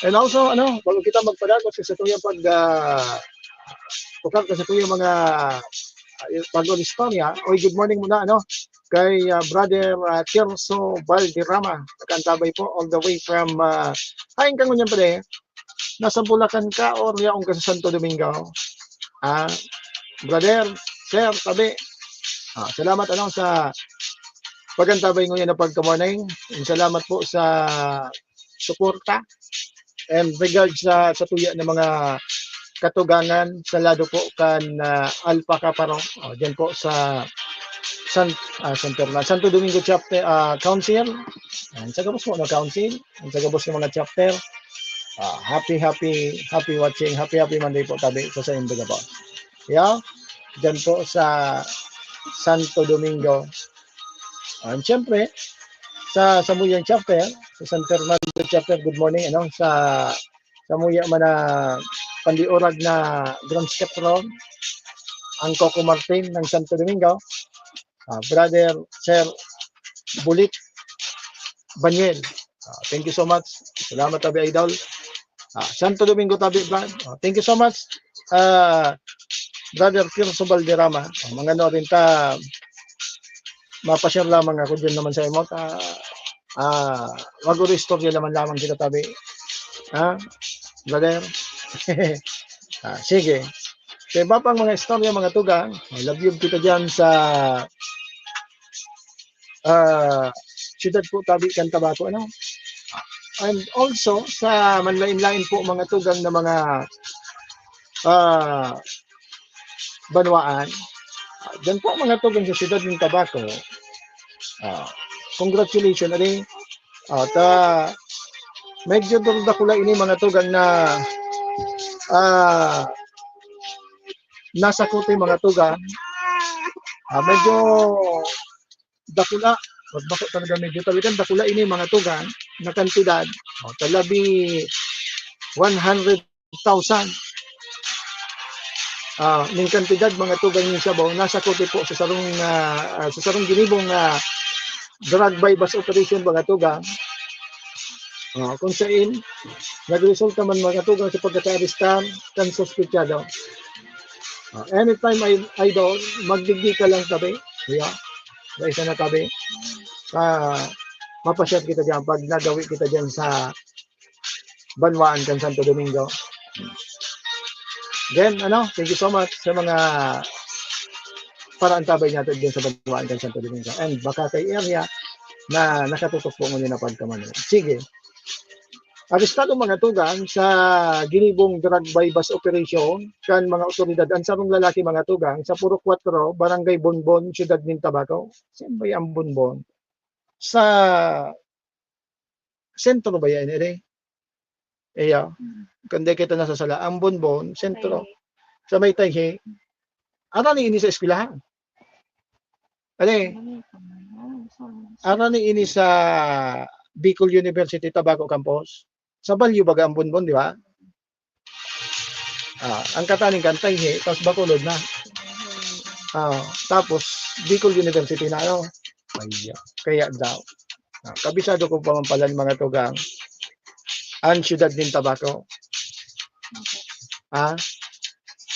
And also, ano, bago kita magpadagos sa satuyang pag, ah, tukar sa satuyang mga, ah, pag-istorya, oy, good morning muna, ano, kay, ah, Brother, ah, Tirso Valderrama. Nakaantabay po all the way from, ah, haen ka ngunyan, pare? Nasa Bulacan ka or yaon ka sa Santo Domingo? Ah, brother, sir, tabi. Ah, salamat, ano, sa pag-antabay ngunyan na pagka-morning. And salamat po sa suporta. And regards sa, sa tuya ng mga katugangan sa lado po kan, ah, Alpaca Paro. Oh, diyan po sa San, ah, San Fernando, Santo Domingo Chapter, ah, Council. Ang sa gabos po na Council, ang sa gabos ng mga chapter. Ah, happy, happy, happy watching, happy, happy Monday po tabi sa, sa inyong gabos. Yeah, diyan po sa Santo Domingo. And siyempre, sa Samuyang Chapter, sa San Fernando Chapter, good morning, ano, sa Samuya man na pandiurag na Grand Sceptron, ang Coco Martin ng Santo Domingo, ah, Brother Sir Bulit Banyel. Ah, thank you so much. Salamat, tabi, idol. Ah, Santo Domingo tabi, Brad. Ah, thank you so much, ah, Brother Tirso Valderrama. Ah, mga ano rin ta, mapasyal lamang ako dyan naman sa imo. Ta, ah, mag-istorya naman lamang kita tabi. Ha? Brother? Ah, sige. Sa iba pang mga istorya, mga tugang, labyog kita dyan sa, ah, siyudad po tabi kan Tabaco, ano? And also, sa manlain-lain po, mga tugang, na mga, ah, banwaan. Ah, dyan po, mga tugang, sa siyudad ng Tabaco. Ah, congratulations, ali. Ah, ta, medyo dur-, dakula ini, mga tugang, na, ah, nasakot yung mga tugang. Ah, medyo dakula, magbako talaga, medyo talagang dakula ini, mga tugang, na kantidad. Oh, talabi one hundred thousand. Ah, ning kantidad, mga tugang, ning sabaw, nasakot po sa sarong, ah, ah, sa sarong ginibong, ah, drug buy-bust operation, mga tugang. Ah, kung sain, nagresulta man, mga tugang, sa pagkakaarestar kan suspetsado. Ah, anytime, ay, idol, magdigdi ka lang tabi. Yeah. Sa isa na tabi. Ah, mapasyal kita diyan pag nagawi kita diyan sa banwaan kan Santo Domingo. Then, ano, thank you so much sa mga paraantabay natin dyan sa banwaan kan Santo Domingo. And Bacacay area na nakatutok po ngayon na pagkamano. Sige. Arestado, mga tugang, sa ginibong drug buy-bust operation kan mga otoridad ang sarong lalaki, mga tugang, sa Purok Cuatro, Barangay Bonbon, Siyudad nin Tabaco. Saan ba yung Bonbon? Sa sentro ba yan, ere? Iya. Mm. Kundi kita nasasala, ang Bonbon, sentro. Tayhi. Sa may Tayhi. Arani ini sa eskwelahan. Ano eh? Arani ini sa Bicol University Tabaco Campus. Sa Baguio baga ang Bonbon, di ba? Ah, ang kataning kan Tayhi, tapos Bacolod na. Ah, tapos Bicol University na, ano? Ay, kaya daw. Ah, kabisado ko pa man pala ni mga tugang, ang siyudad nin Tabaco. Ah,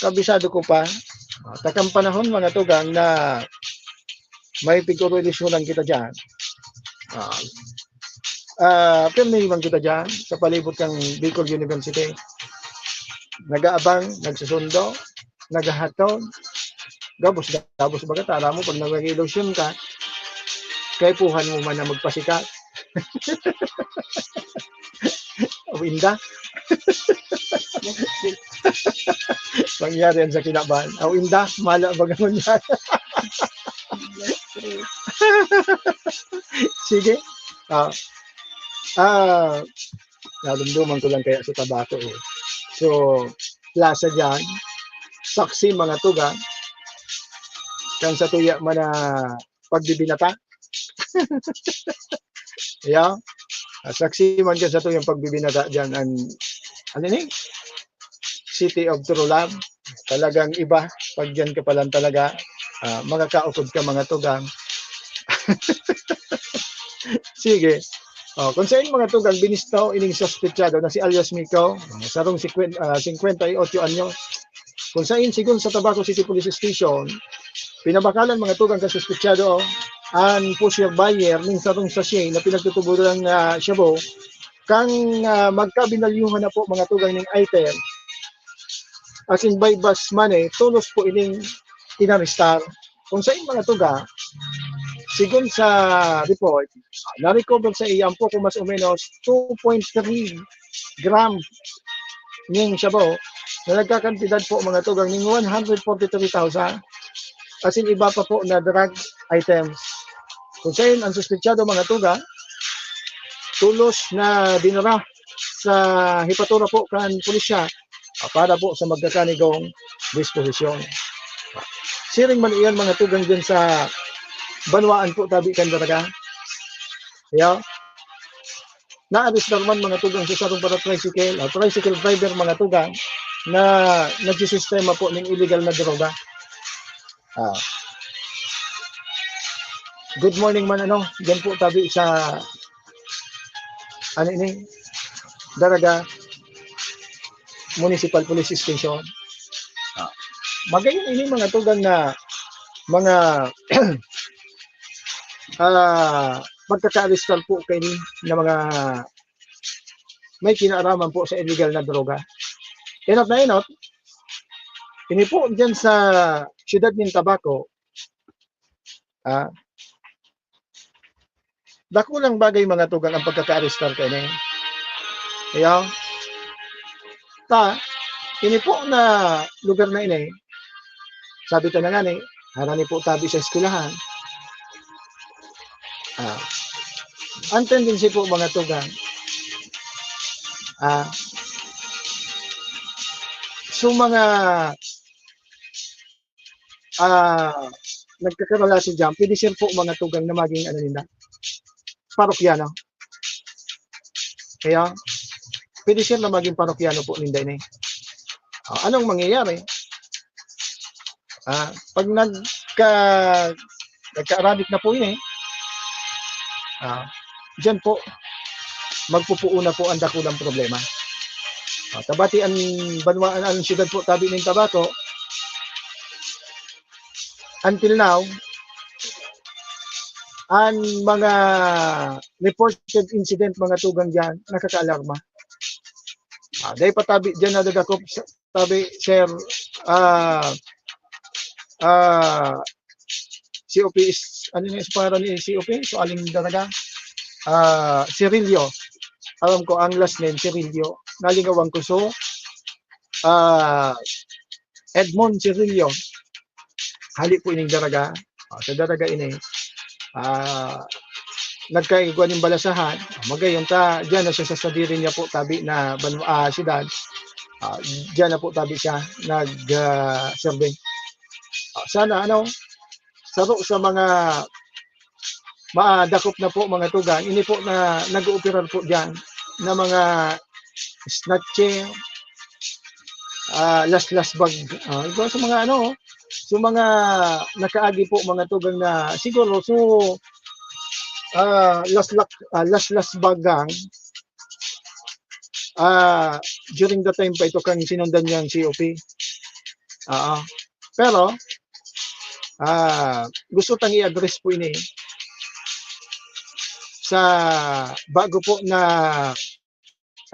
kabisado ko pa. Ah, takang panahon, mga tugang, na may pigkuro-ilisyonan kita diyan. Ah, ah, pirmi man kita diyan sa palibot kan Bicol University. Nag-aabang, nagsusundo, naghahatod. Gabos, gabos baga, tara mo, pag nag-ilusyon ka, kaipuhan mo man na magpasikat. Aw, inda. Mangyari yan sa kinaban. Aw, inda, mala baga ngunyan. Sige. Ah, ah, narumduman ko lang kaya sa Tabaco, eh. So, plaza diyan, saksi mga tugang, kan sa tuya man na pagbibinata. Yeah. Ah, saksi man ka sa tuyang pagbibinata diyan, an, ano ni? City of True Love. Talagang iba. Pag diyan ka pa lang talaga, ah, makakaukod ka, mga tugang. Sige. Oh, kung sain, mga tugang, binisto ining suspetsado na si alias Miko, sarong sikwen-, ah, singkwenta y ocho anyos. Kung sain, sigon sa Tabaco City Police Station, pinabakalan, mga tugang, kan suspetsado an pusher buyer ning sarong sachet na pinagtutubodan na shabu, kan, ah, magkabinalyuhan na po, mga tugang, ning item asin buy-bust money, tolos po ining inarestar. Kung sain, mga tugang, sigon sa report, na-recover sa iya ang poko mas o menos two point three gram ning shabu na nagkakantidad po, mga tugang, ning one hundred forty-three thousand, asin iba pa po na drug items. Kung sain, ang suspetsado, mga tugang, tolos na dinara sa hepatura po kan pulisya, ah, para po sa magkakanigong disposisyon. Siring man iyan, mga tugang, diyan sa banwaan po tabi kan Daraga. Kaya, naarestar man, mga tugang, sa sarong para-tricycle, ah, tricycle driver, mga tugang, na nagsisistema po ning illegal na droga. Ah. Good morning man, ano, diyan po tabi sa, ano ini, Daraga Municipal Police Station. Ah. Magayon ini, mga tugang, na mga, ah, pagkakaarestar po kaini na mga may kinaaraman po sa illegal na droga. Enot na enot, ini po diyan sa siyudad nin Tabaco, ah, dakulang bagay, mga tugang, ang pagkakaarestar kaini. Kaya, ta, ini po na lugar na ini, sabi ta na ngani, harani po tabi sa eskwelahan. Ah, ang tendency po, mga tugang, ah, so mga, ah, nagkakaralasan diyan, pwede siya po, mga tugang, na maging, ano, ninda, parokyano. Kaya, pwede siya na maging parokyano po ninda ini. Ah, anong mangyayari? Ah, pag nagka-, nagka-aradik na po ini, ah, diyan po, magpupuo na po ang dakulang problema. Ah, tabati ang banwaan, ang siyudad po, tabi nin Tabaco, until now, ang mga reported incident, mga tugang diyan, nakakaalarma. Ah, dahil patabi diyan na dadakop sa, tabi, sir, ah, ah, C O P is, ano na yung pangalan ni C O P? So, aling talaga? Ah, Cirillo. Alam ko, ang last name, Cirillo. Nalingawan ko. So, ah, Edmond Cirillo. Hali po ining Daraga. Ah, sa Daraga ini, ah, nagkaigwa ning balasahan. Magayon ta, diyan na siya sa sadiri niya po, tabi na banwa, ah, siyudad. Ah, diyan na po tabi siya nag, ah, serve. Ah, sana, ano, saro sa mga madakop na po, mga tugang, ini po na nag-ooperar po diyan na mga snatcher, ah, laslas bag, ah, iba sa mga ano, sa mga nakaagi po, mga tugang na siguro, so, ah, laslak-, ah, laslas bagang, ah, during the time pa ito kan sinundan niyang C O P. Oo. Pero, ah, gusto tang i-address po ini sa bago po na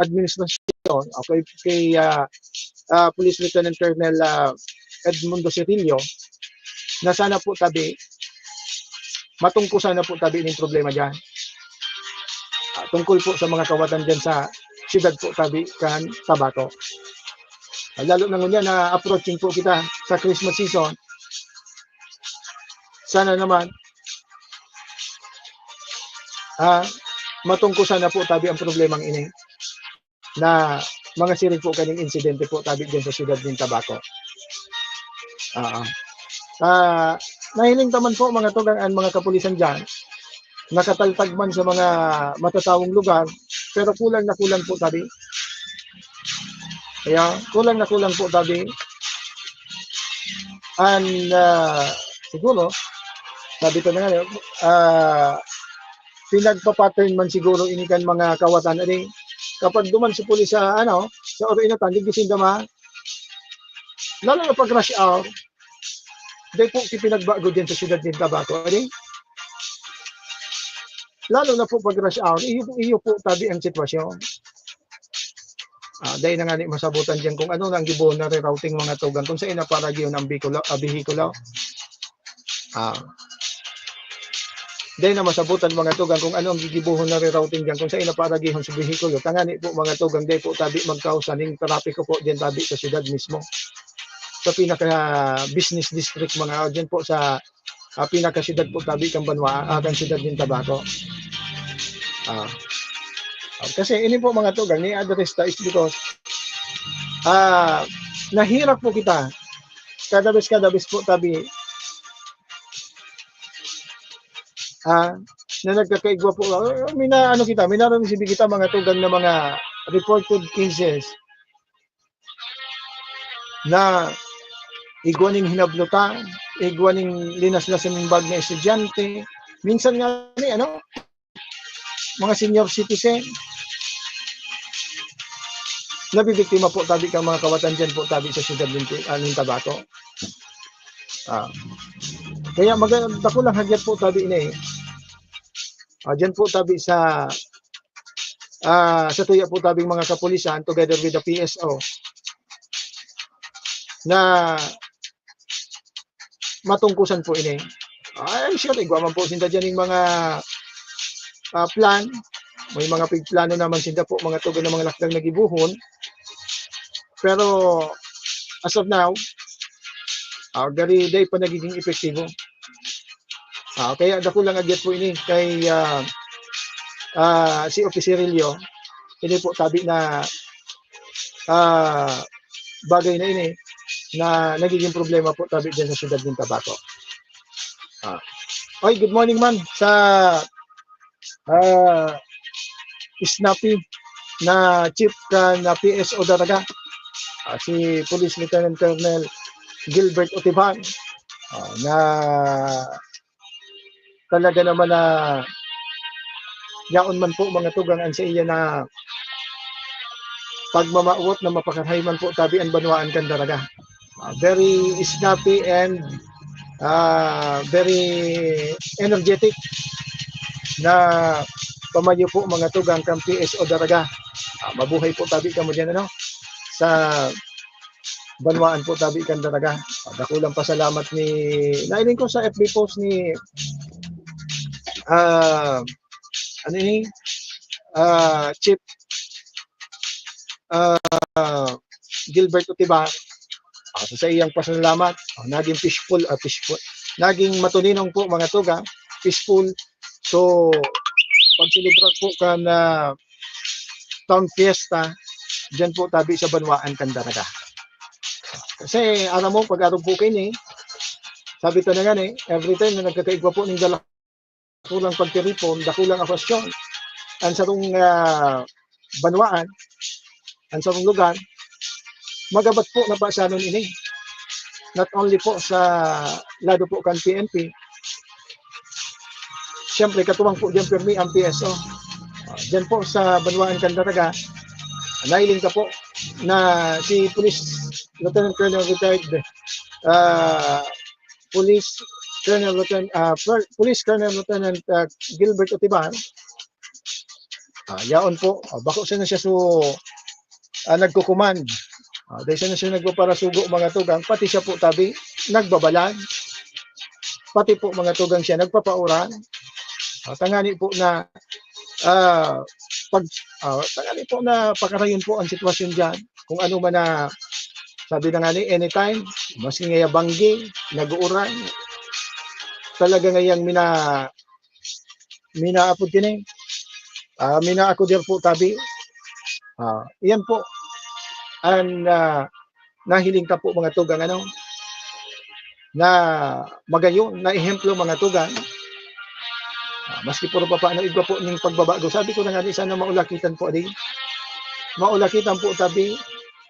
administrasyon, o kay, kay, ah, ah, Police Lieutenant Colonel, ah, Edmundo Cirillo, na sana po tabi, matungkol sana po tabi ning problema diyan. Ah, tungkol po sa mga kawatan diyan sa siyudad po tabi kan Tabaco. Ah, lalo na ngunyan na approaching po kita sa Christmas season. Sana naman, ah, matungkol sana po tabi ang problemang ini na mga siring po kaning insidente po tabi diyan sa siyudad nin Tabaco. Oo. Ah, nahiling ta man po, mga tugang, an mga kapulisan diyan, nakataltag man sa mga matatawong lugar, pero kulang na kulang po tabi. Kaya kulang na kulang po tabi. And, ah, siguro, sabi ko na nga, ah, pinagpa-pattern man siguro ini kan mga kawatan. Adi, kapag duman si pulis sa, ano, sa Oro-Inotan, digdi sinda ma-, lalo na pag rush hour, dai po ki pinagbago diyan sa siyudad nin Tabaco. Adi, lalo na po pag rush hour, iyo, iyo po tabi ang sitwasyon. Ah, dai na ngani masabutan diyan kung ano na ang gibohon na rerouting, mga tugang, kung saen na paragihon ang bikulo, ah, behikulo. Ah. Dai na masabutan, mga tugang, kung ano ang gigibohon na rerouting diyan, kung saen na paragihon sa behikulo. Tangani po, mga tugang, dai po tabi magkausa ning trapiko po diyan tabi sa siyudad mismo. Sa pinaka business district, mga diyan po sa, ah, pinaka siyudad po tabi kan banwa, ah, kan siyudad nin Tabaco. Ah. Ah, kasi ini po, mga tugang, ni-address ta is because, ah, nahirap po kita. Kada bes, kada bes po tabi, ah, na nagkakaigwa po. Ah, may na, ano kita, may nararesibi kita, mga tugang, na mga reported cases na igwa ning hinablutan, igwa ning linaslasan ning bag na estudyante. Minsan nga ni, ano, mga senior citizen, nabibiktima po tabi kan mga kawatan diyan po tabi sa siyudad nin, ah, nin Tabaco. Ah. Kaya maga-, dakulang hagyat po tabi ini. Ah, diyan po tabi sa, ah, sa tuya po tabing mga kapulisan together with the P S O na matungkusan po ini. Ah, I'm sure igwa man po sinda diyan ning mga, ah, plan. May mga pigplano naman sinda po, mga tugang, na mga lakdang na gibohon. Pero as of now, ah, gari dai pa nagiging epektibo. Ah, kaya dakulang hagyat po ini kay, ah, ah, si Officer Rillo. Ini po tabi na, ah, bagay na ini na nagiging problema po tabi diyan sa siyudad nin Tabaco. Ah. Oy, good morning man sa, ah, snappy na chief kan, ah, P S O Daraga. Ah, si Police Lieutenant Colonel Gilbert Otiban, ah, na talaga naman na yaon man po, mga tugang, an saiya na pagmamawot na mapakarahay man po tabi an banwaan kan Daraga. Ah, very snappy and, ah, very energetic na pamayo po, mga tugang, kan P S O Daraga. Ah, mabuhay po tabi kamo diyan, ano, sa banwaan po tabi kan Daraga. Ah, dakulang pasalamat ni, nailing ko sa F B post ni, ah, ano ni, ah, Chief, ah, Gilbert Otiban. Ah, sa iyang pasalamat, ah, naging peaceful, ah, peaceful. Naging matuninong po, mga tugang, peaceful. So, pag-celebrar po kan, ah, town fiesta, diyan po tabi sa banwaan kan Daraga. Kasi, alam mo, pag arog po kaini, sabi ta na nga ni, every time na nagkakaigwa po ning dakulang pagtiripon, dakulang okasyon, ang sarong, ah, banwaan, ang sarong lugar, magabat po na pasanon ini. Not only po sa lado po kan P N P, siyempre, katuwang po diyan pirmi ang P S O. Ah, diyan po sa Banwaan kan Daraga, nahiling ka po na si Police Lieutenant Colonel Retired, ah, Police Colonel Lieutenant, ah, Police Colonel Lieutenant, ah, Gilbert Otibar, ah, yaon po, ah, bako sana siya su ah, nagko-command. Ah, dai sana siya nagpaparasugo, mga tugang, pati siya po tabi nagbabalag. Pati po, mga tugang, siya nagpapauran. Ah, tangani po na, ah, pag ah, tangani po na pakarayon po ang sitwasyon diyan. Kung ano man na, sabi na nga ni, anytime, maski ngaya banggi, nag-uuran, talaga ngayang mina minaapod kini, ah, minaakudir po tabi. Ah, iyan po an, ah, nahiling ta po, mga tugang, ano, na magayon na ehemplo, mga tugang. Ah, maski puro papaano igwa po ning pagbabago. Sabi ko na nga, di sana maulakitan po, di. Maulakitan po tabi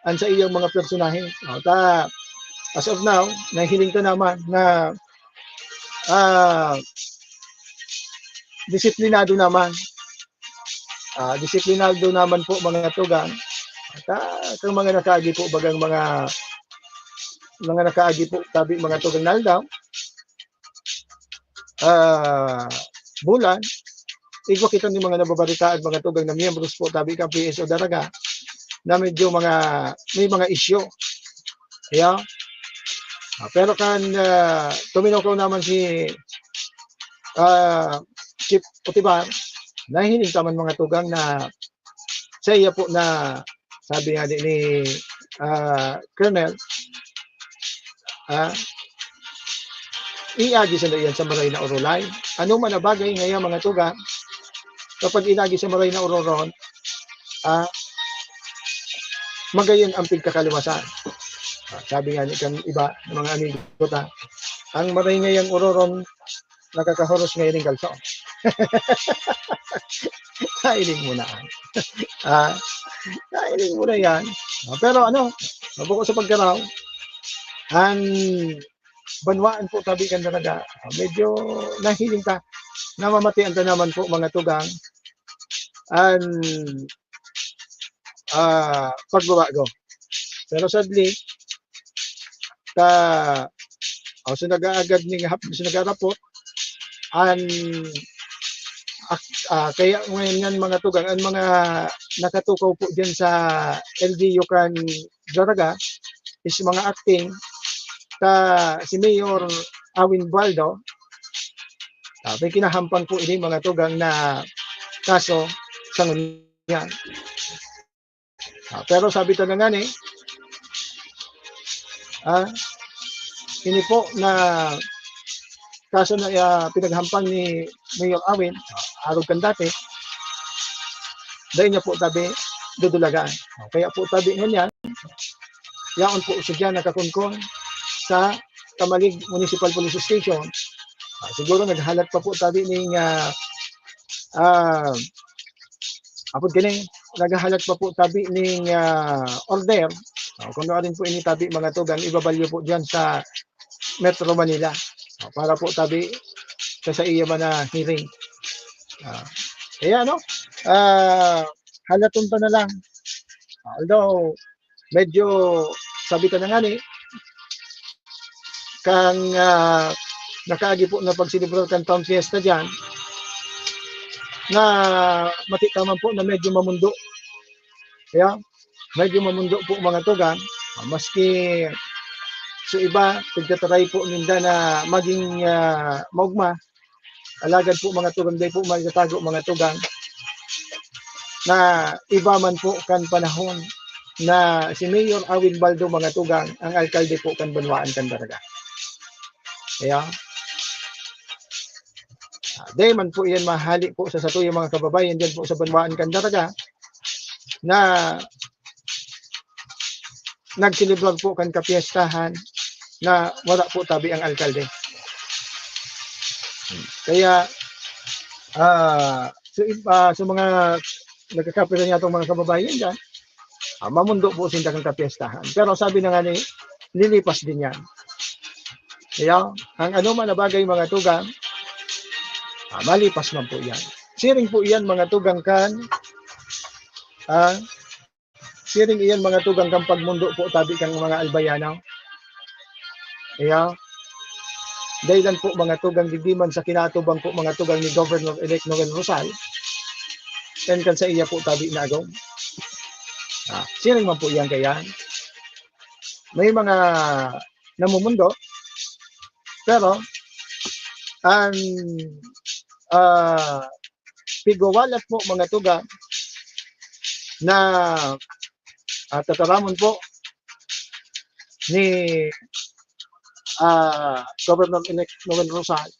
an sa iyang mga personahe. Ah, ta, as of now, nahiling ta naman na, ah, disiplinado naman. Ah, disiplinado naman po, mga tugang. At, ah, kang mga nakaagi po, bagang mga, mga nakaagi po, tabi, mga tugang na aldaw, ah, bulan, igwa kita ni mga nababaritaan, mga tugang na miyembros po, tabi, kan P S O Daraga, na medyo mga, may mga isyu. Yeah. Ah, pero kan, ah, tuminukaw naman si, ah, Chief Otibar, nahihiling ka man, mga tugang, na sa iya po na, sabi nga ni, ni, ah, Colonel, ah, iagi sa iyan sa maray na orolay. Ano man na bagay ngayon, mga tugang, kapag inagi sa maray na ororon, ah, magayon ang pigkakaluwasan. Ah, sabi nga ni kan iba ng mga amigo ta, "Ang maray ngayang ororon, nakakahuros ngayon ng kalso." Kailing mo na. Ah, kailing mo na yan. Ah, pero ano, mabuko sa pagkaraw, ang banwaan po tabi kan talaga, ah, medyo nahiling ta, namamatian ta naman po, mga tugang, an, ah, pagbabago. Pero sadly, ta, o, so nag-aagad ning hap-, so nagarapot, an, ak-, ah, kaya ngayon yan, mga tugang, ang mga nakatukaw po dyan sa L G U kan Daraga is mga acting, ta si Mayor Awin Baldo, ah, may kinahampang po ini, mga tugang, na kaso sa ngunyan. Ah, pero sabi ta na nga ni, ah, ini po na kaso na, ah, pinaghampang ni Mayor Awin, ah, arog kan dati, dai niya po tabi dudulagan. Ah, kaya po tabi ngunyan, yaon po siya nakakunkon sa Tamalig Municipal Police Station. Ah, siguro naghalat pa po tabi ning, ah, ah, apod kani, naghahalat pa po tabi ning, ah, order. Ah, kung ano rin po ini tabi, mga tugang, ibabalyo po diyan sa Metro Manila. Ah, para po tabi sa, sa iya man na hearing. Ah, kaya ano, ah, halaton ta na lang. Although, medyo, sabi ta na nga ni, kan, ah, nakaagi po na pagselebrar kan Town Fiesta diyan, na mati ta man po na medyo mamundo. Kaya, medyo mamundo po, mga tugang. Ah, maski sa iba, pagtataray po ninda na maging, ah, maugma, alagad po, mga tugang, dai po maitatago, mga tugang, na iba man po kan panahon na si Mayor Awin Baldo, mga tugang, ang alkalde po kan banwaan kan Daraga. Kaya, ah, dai man po yan mahali po sa satuyang mga kababayan dyan po sa banwaan kan Daraga na nagselebrar po kan kapiestahan na wala po tabi ang alkalde. Kaya, ah, so, ah, sa mga nagkakapira niya itong mga kababayan dyan, Ah, mamundo po sinda kan kapyestahan. Pero sabi na nga ni, lilipas din yan. Kaya, ang ano man na bagay, mga tugang, ah, malipas man po yan. Siring po yan, mga tugang, kan, ah, siring iyan, mga tugang, kan pagmundo po tabi kan mga Albayano. Kaya, dahilan po, mga tugang, digdi man sa kinaatubang po, mga tugang, ni Governor-elect Noel Rosal, and kan sa iya po tabi na agom. Ah, siring man po iyan kaya. May mga namumundo, pero ang, ah, pigwawalat po, mga tugang, na, ah, tataramon po ni, ah, Governor-elect Noel Rosal,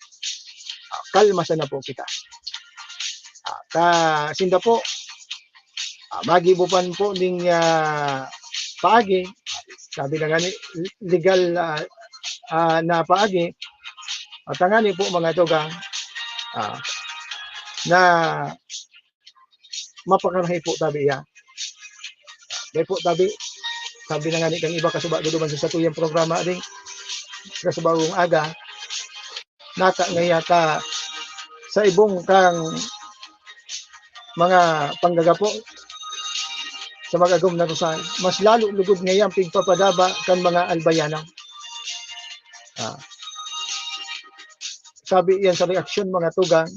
ah, kalma sana po kita. Ah, ta, sinda po, ah, magibo pa po ning, ah, paagi, sabi na nga ni, legal, ah, ah, na paagi, at tangani po, mga tugang, ah, na mapakarahay po tabi iya. Dahil po tabi, sabi na nga ni kang iba kasuba duduman sa satuyang programa, ding, sa subawong aga, nata nga yata sa ibong kang mga panggagapo sa mag-agom na Rosal, mas lalo lugod ngayon pigpapadaba kan mga Albayano. Ah. Sabi yan sa reaksyon, mga tugang,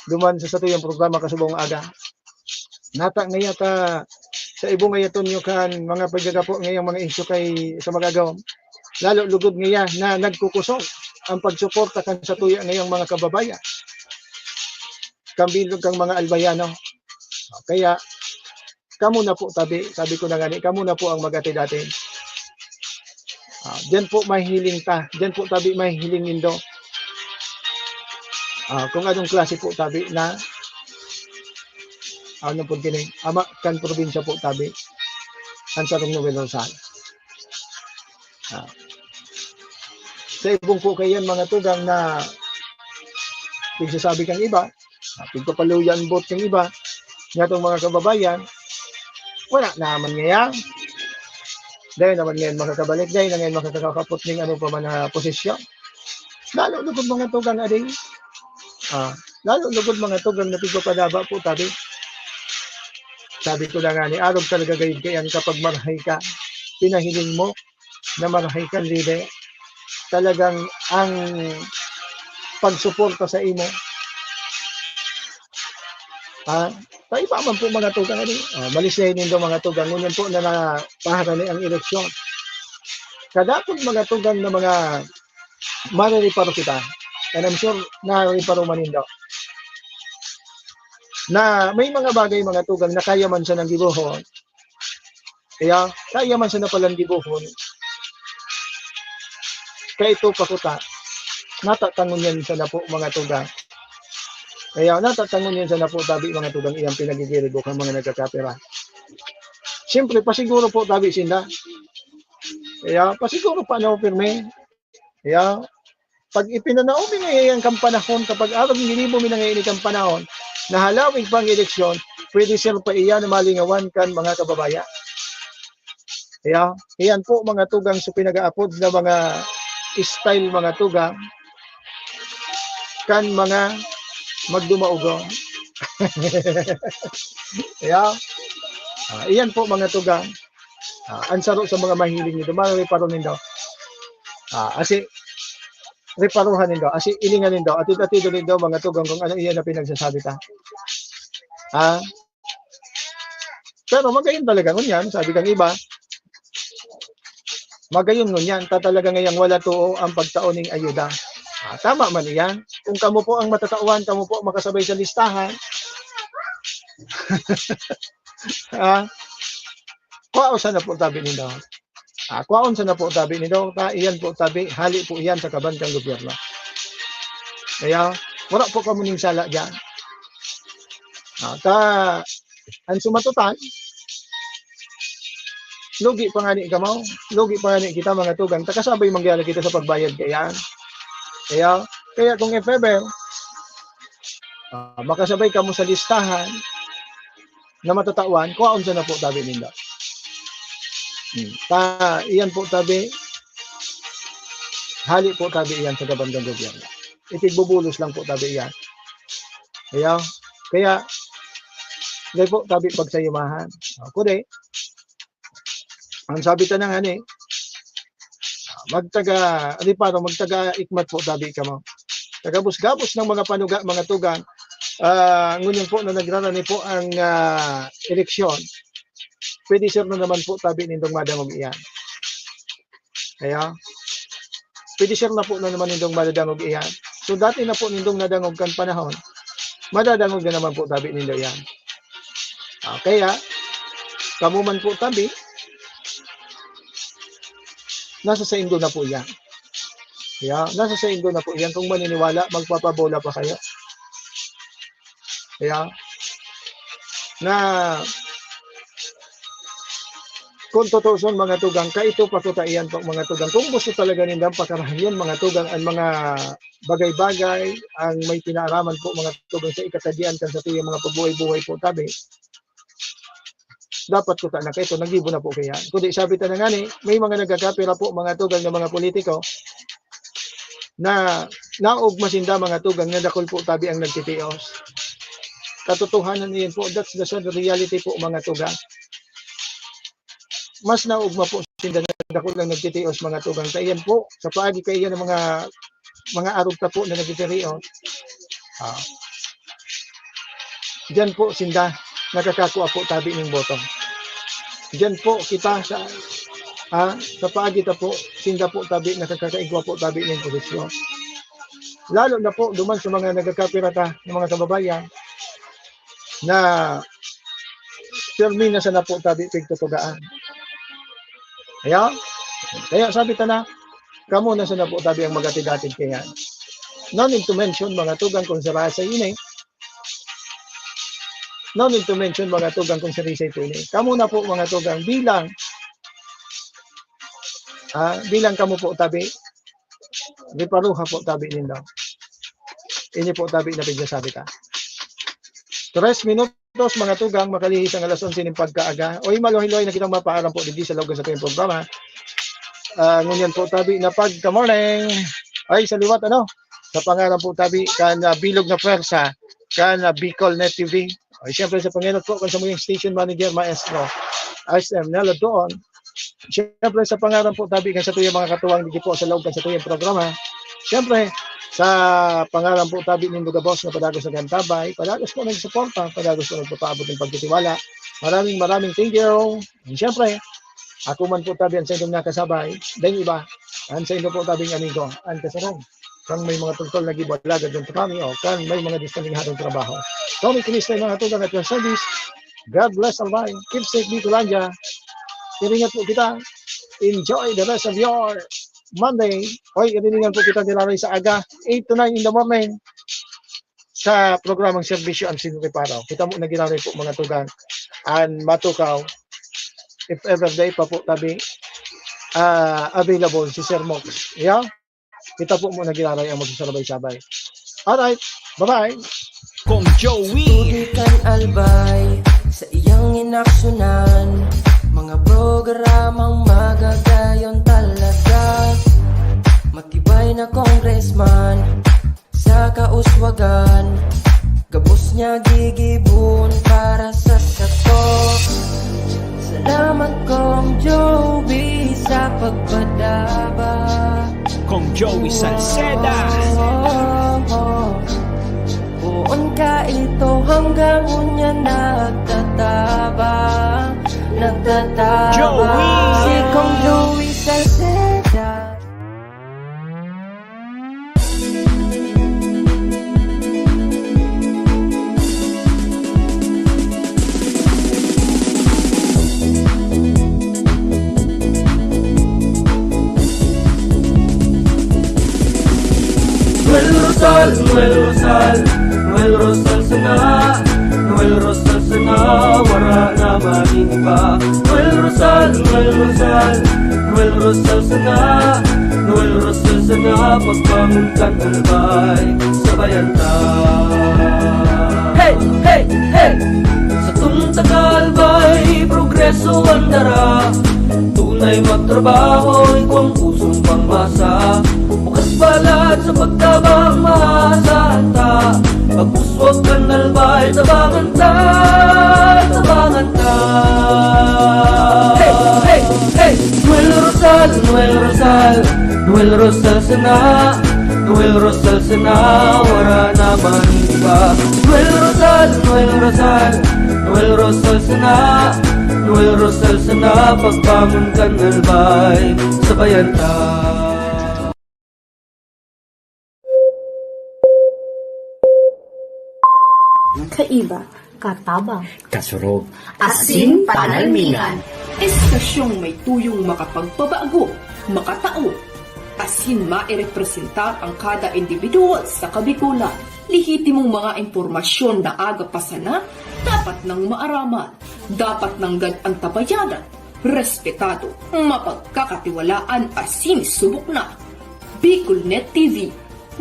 duman sa satuyang programa kasubong aga. Nata ngaya ta sa ibong ngayaton nyo kan mga paggagapo ngayang mga isyu kay sa mag-agom. Lalo lugod ngaya na nagkukusog ang pagsuporta kan satuya ngayang mga kababayan. Kambilog kang mga Albayano. Kaya, kamo na po tabi, sabi ko na gani, kamo na po ang mag-atid-atid. Ah, diyan po mahihiling ta, diyan po tabi mahihiling nindo. Ah, kung anong klase po tabi na, ano po kini, ama kan probinsya po tabi, ang sarong Noel Rosal. Ah, sa ibong po kayan, mga tugang, na pigsasabi kang iba, ah, pigpapaluyan bot kang iba, nga tong mga kababayan, wala naman ngayon. Dahil naman ngayon makakabalik, dahil na ngayon makakakapot ning ano pa man na posisyon. Lalo lugod, mga tugang, ading. Ah, lalo lugod, mga tugang, na pigpapadaba po tabi. Sabi ko na nga ni, arog talaga gayud kayan kapag marahay ka. Pinahiling mo na marahay kang lider. Talagang ang pagsuporta sa imo. Ha? Kaiba man po, mga tugang, ano? Ah, malisay nindo, mga tugang. Ngunyan po na napaharani ang eleksyon. Kadakul, mga tugang, na mga marereparo kita. And I'm sure narereparo man nindo na may mga bagay, mga tugang, na kaya man sanang gibohon. Kaya, kaya man sana palang gibohon. Kaya ito pa kuta, natatangon yan sana po, mga tugang. Kaya natatangon yan sana po, tabi, mga tugang, iyang pinagigiribo kan mga nagkakapira. Siyempre, pasiguro po, tabi, sinda. Kaya, pasiguro pa, no, pirmi. Kaya, pag ipinanao mi ngayon kan panahon, kapag arog ginibo mi na ngayon kan panahon, na halawig pa ang eleksyon, pwede siya pa iyan na malingawan kan mga kababayan. Kaya, iyan po, mga tugang, sa pinag-aapod na mga style, mga tugang, kan mga magdumaugong. Kaya, ah, iyan po, mga tugang, ah, ang saro sa mga mahiling nito, marereparo nindo. Ah, asi, reparuhan nindo, asi, ilingan nindo, atid-atid nindo, mga tugang, kung ano iyan na pinagsasabi ta. Ha? Pero magayon talaga ngunyan, sabi kang iba, magayon ngunyan, ta talaga ngayang wala too ang pagtao ning ayuda. Ah, tama man iyan. Kung kamo po ang matatawan, kamo po makasabay sa listahan. Ah, kuwaon sana po tabi nindo. Ah, kuwaon sana po tabi nindo. Ta, iyan po tabi, hali po iyan sa kaban kan gobyerno. Kaya, wala po kamo ning sala diyan. Ah, ta, ang sumatotan, lugi pa ngani kamo, lugi pa ngani kita, mga tugang, ta kasabay mangyari kita sa pagbayad kaiyan. Kaya, kaya kung if ever, ah, makasabay kamo sa listahan na matatawan, kuwaon sana po tabi nindo. Hmm. Ta, iyan po tabi, hali po tabi iyan sa gabandang gobyerno. Itigbubulos lang po tabi iyan. Kaya, kaya, dai po tabi pagsayumahan. O, kundi, ang sabi ta na nga ni, magtaga, ano pa, no, magtaga ikmat po tabi kamo. Tagabos-gabos ng mga panuga, mga tugang, ah, ngunyan po na nagrarani po ang, ah, eleksyon, pwede sir na naman po tabi nindong madangog iyan. Kaya, pwede sir na po na naman nindong madadangog iyan. So, dati na po nindong nadangog kan panahon, madadangog na naman po tabi nindo iyan. Ah, kaya, kamo man po tabi, nasa saindo na po iyan. Kaya, nasa saindo na po iyan. Kung maniniwala, magpapabola pa kayo. Kaya, na, kung tutuuson, mga tugang, kaito pa kuta iyan po, mga tugang. Kung gusto talaga nindang pakarahan yun, mga tugang, ang mga bagay-bagay, ang may pinaaraman po, mga tugang, sa ikatagian kan satuyang mga pagbuhay-buhay po tabi, dapat kuta na kaito, naggibo na po kaya. Kundi sabi ta na nga ni, may mga nagkakapira po, mga tugang, na mga politiko, na naogma sinda, mga tugang, na dakul po tabi ang nagtitios. Katotohanan iyan po, that's the sad reality po, mga tugang. Mas naogma po sinda na dakul ang nagtitios, mga tugang. Kaya iyan po, sa paagi kaiyan ng mga, mga arog ta po na nagtitios, ah, diyan po sinda nakakakua po tabi ning boto. Diyan po kita sa, ah, sa paagi ta po, sinda po tabi nakakakaigwa po tabi ning posisyon. Lalo na po duman sa mga nagkakapira ta, ng mga kababayan, na pirmi na sana po tabi pigtutugaan. Kaya, kaya sabi ta na, kamo na sana po tabi ang magatigatid kaya. No need to mention, mga tugang, kung si Rasay ini. No need to mention, mga tugang, kung si Rasay po ini. Kamo na po, mga tugang, bilang, ah, bilang kamo po tabi, reparuha po tabi nindo. Ini po tabi na pigsasabi ta. Tres minutos, mga tugang, makalihis ang alas onse nin pagkaaga. Oy, maluhay-luhay na kitang mapaaram po digdi sa loob sa satuyang programa. Ah, ngunyan po tabi na pagka-morning. Ay, sa liwat, ano? Sa pangaran po tabi kan, ah, bilog na pwersa kan, ah, Bicol Net T V. Ay, siyempre sa pangenot po kan samuyang station manager, maestro, S M Nelo Doon. Siyempre, sa pangaran po tabi kan satuyang mga katuwang digdi po sa loob kan satuyang programa. Siyempre, sa pangaran po tabi nindo gabos na padagos na gantabay, padagos po nagsuporta, padagos po nagpapaabot ng pagtitiwala. Maraming, maraming thank you. And siyempre, ako man po tabi ang saindong nakasabay, dahil iba, ang saindo po tabing amigo, ang kasarang. Kan may mga tungkol na gibo alagad ng kami, o kan may mga distaminghadong trabaho. Tommy Kinista, mga tugang at your service. God bless, Albay. Keep safe, Bicolandia. Iringat po kita. Enjoy the rest of your Monday. Hoy, iriningan po kita nila rin sa aga, eight to nine in the morning, sa programang Serbisyo ang Sinriparaw. Kita mo na ginaray po, mga tugang, an matukaw. If ever day pa po tabi, ah, available si Sir Mox. Yeah? Kita po mo na ginaray ang magsasabay-sabay. Alright, bye-bye. Kong Joey. Tutukan Albay sa iyang inaksyonan, mga programang magagayon talaga. Matibay na congressman sa kauswagan, gabos niya gigibon para sa sato. Salamat, Kong Joey, sa pagpadaba. Kong Joey Salceda. Oh, oh, oh. Poon ka ito hanggang unya nagtataba, nagtataba. Joey. Si Kong Joey Salceda. Noel Rosal, Noel Rosal, Noel Rosal sana, Noel Rosal sana, wara na maning iba. Noel Rosal, Noel Rosal, Noel Rosal sana, Noel Rosal sana, pagbangon kan Albay, sabayan ta. Hey, hey, hey! Sa tunta ka Albay, progreso ang dara. Ay magtrabaho, igwang pusong pangmasa. Bukas balat sa pagtabang mahasanta. Pagpuswag kan albay, tabangan ta, tabangan ta. Hey, hey, hey! Noel Rosal, Noel Rosal, Noel Rosal sana. Noel Rosal sana, wara na man iba. Noel Rosal, Noel Rosal, Noel Rosal sana. Noel Rosal sana, pagbangon kan albay, sabayan ta. Kaiba, katabang, kasurog, asin panalmingan. Estasyong may tuyong makapagpabago, makatao, asin mairepresentar ang kada individual sa Kabikulan. Lehitimong mga impormasyon na aga pa sana, dapat nang maaraman, dapat nanggad antabayanan, respetado, mapagkakatiwalaan asin subok na. Bicolnet T V,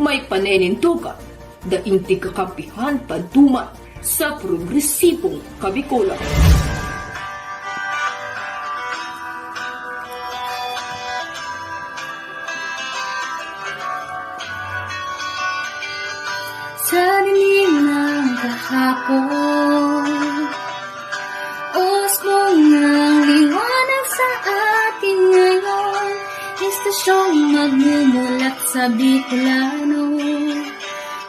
may paninindogan, daing tigkakampihan paduman sa progresibong Kabikulan. Sa dilim ng kahapon, usbong ng liwanag sa atin ngayon. Estasyong magmumulat sa Bicolano,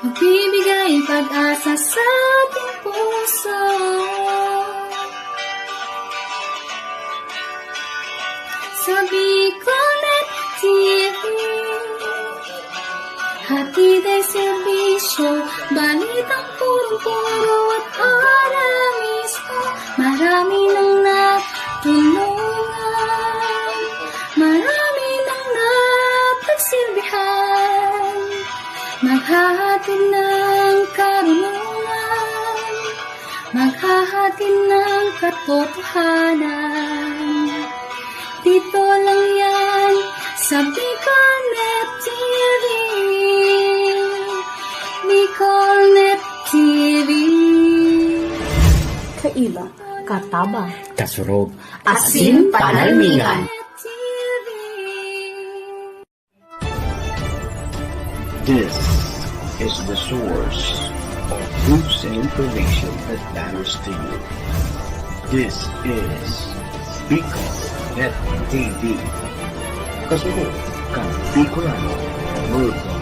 magbibigay pag-asa sa ating puso. Sa Bicolnet T V, hatid ay serbisyo, balitang purong-puro at para mismo. Marami nang natulungan, marami nang napagsilbihan. Maghahatid ng karunungan, maghahatid ng katotohanan. Dito lang yan sa Bicolnet T V. Bicolnet T V. Kaiba, katabang, kasurog, asin panalmingan. This is the source of news and information that matters to you. This is Bicol Net T V. Kasunod kan Bicolano Worldwide.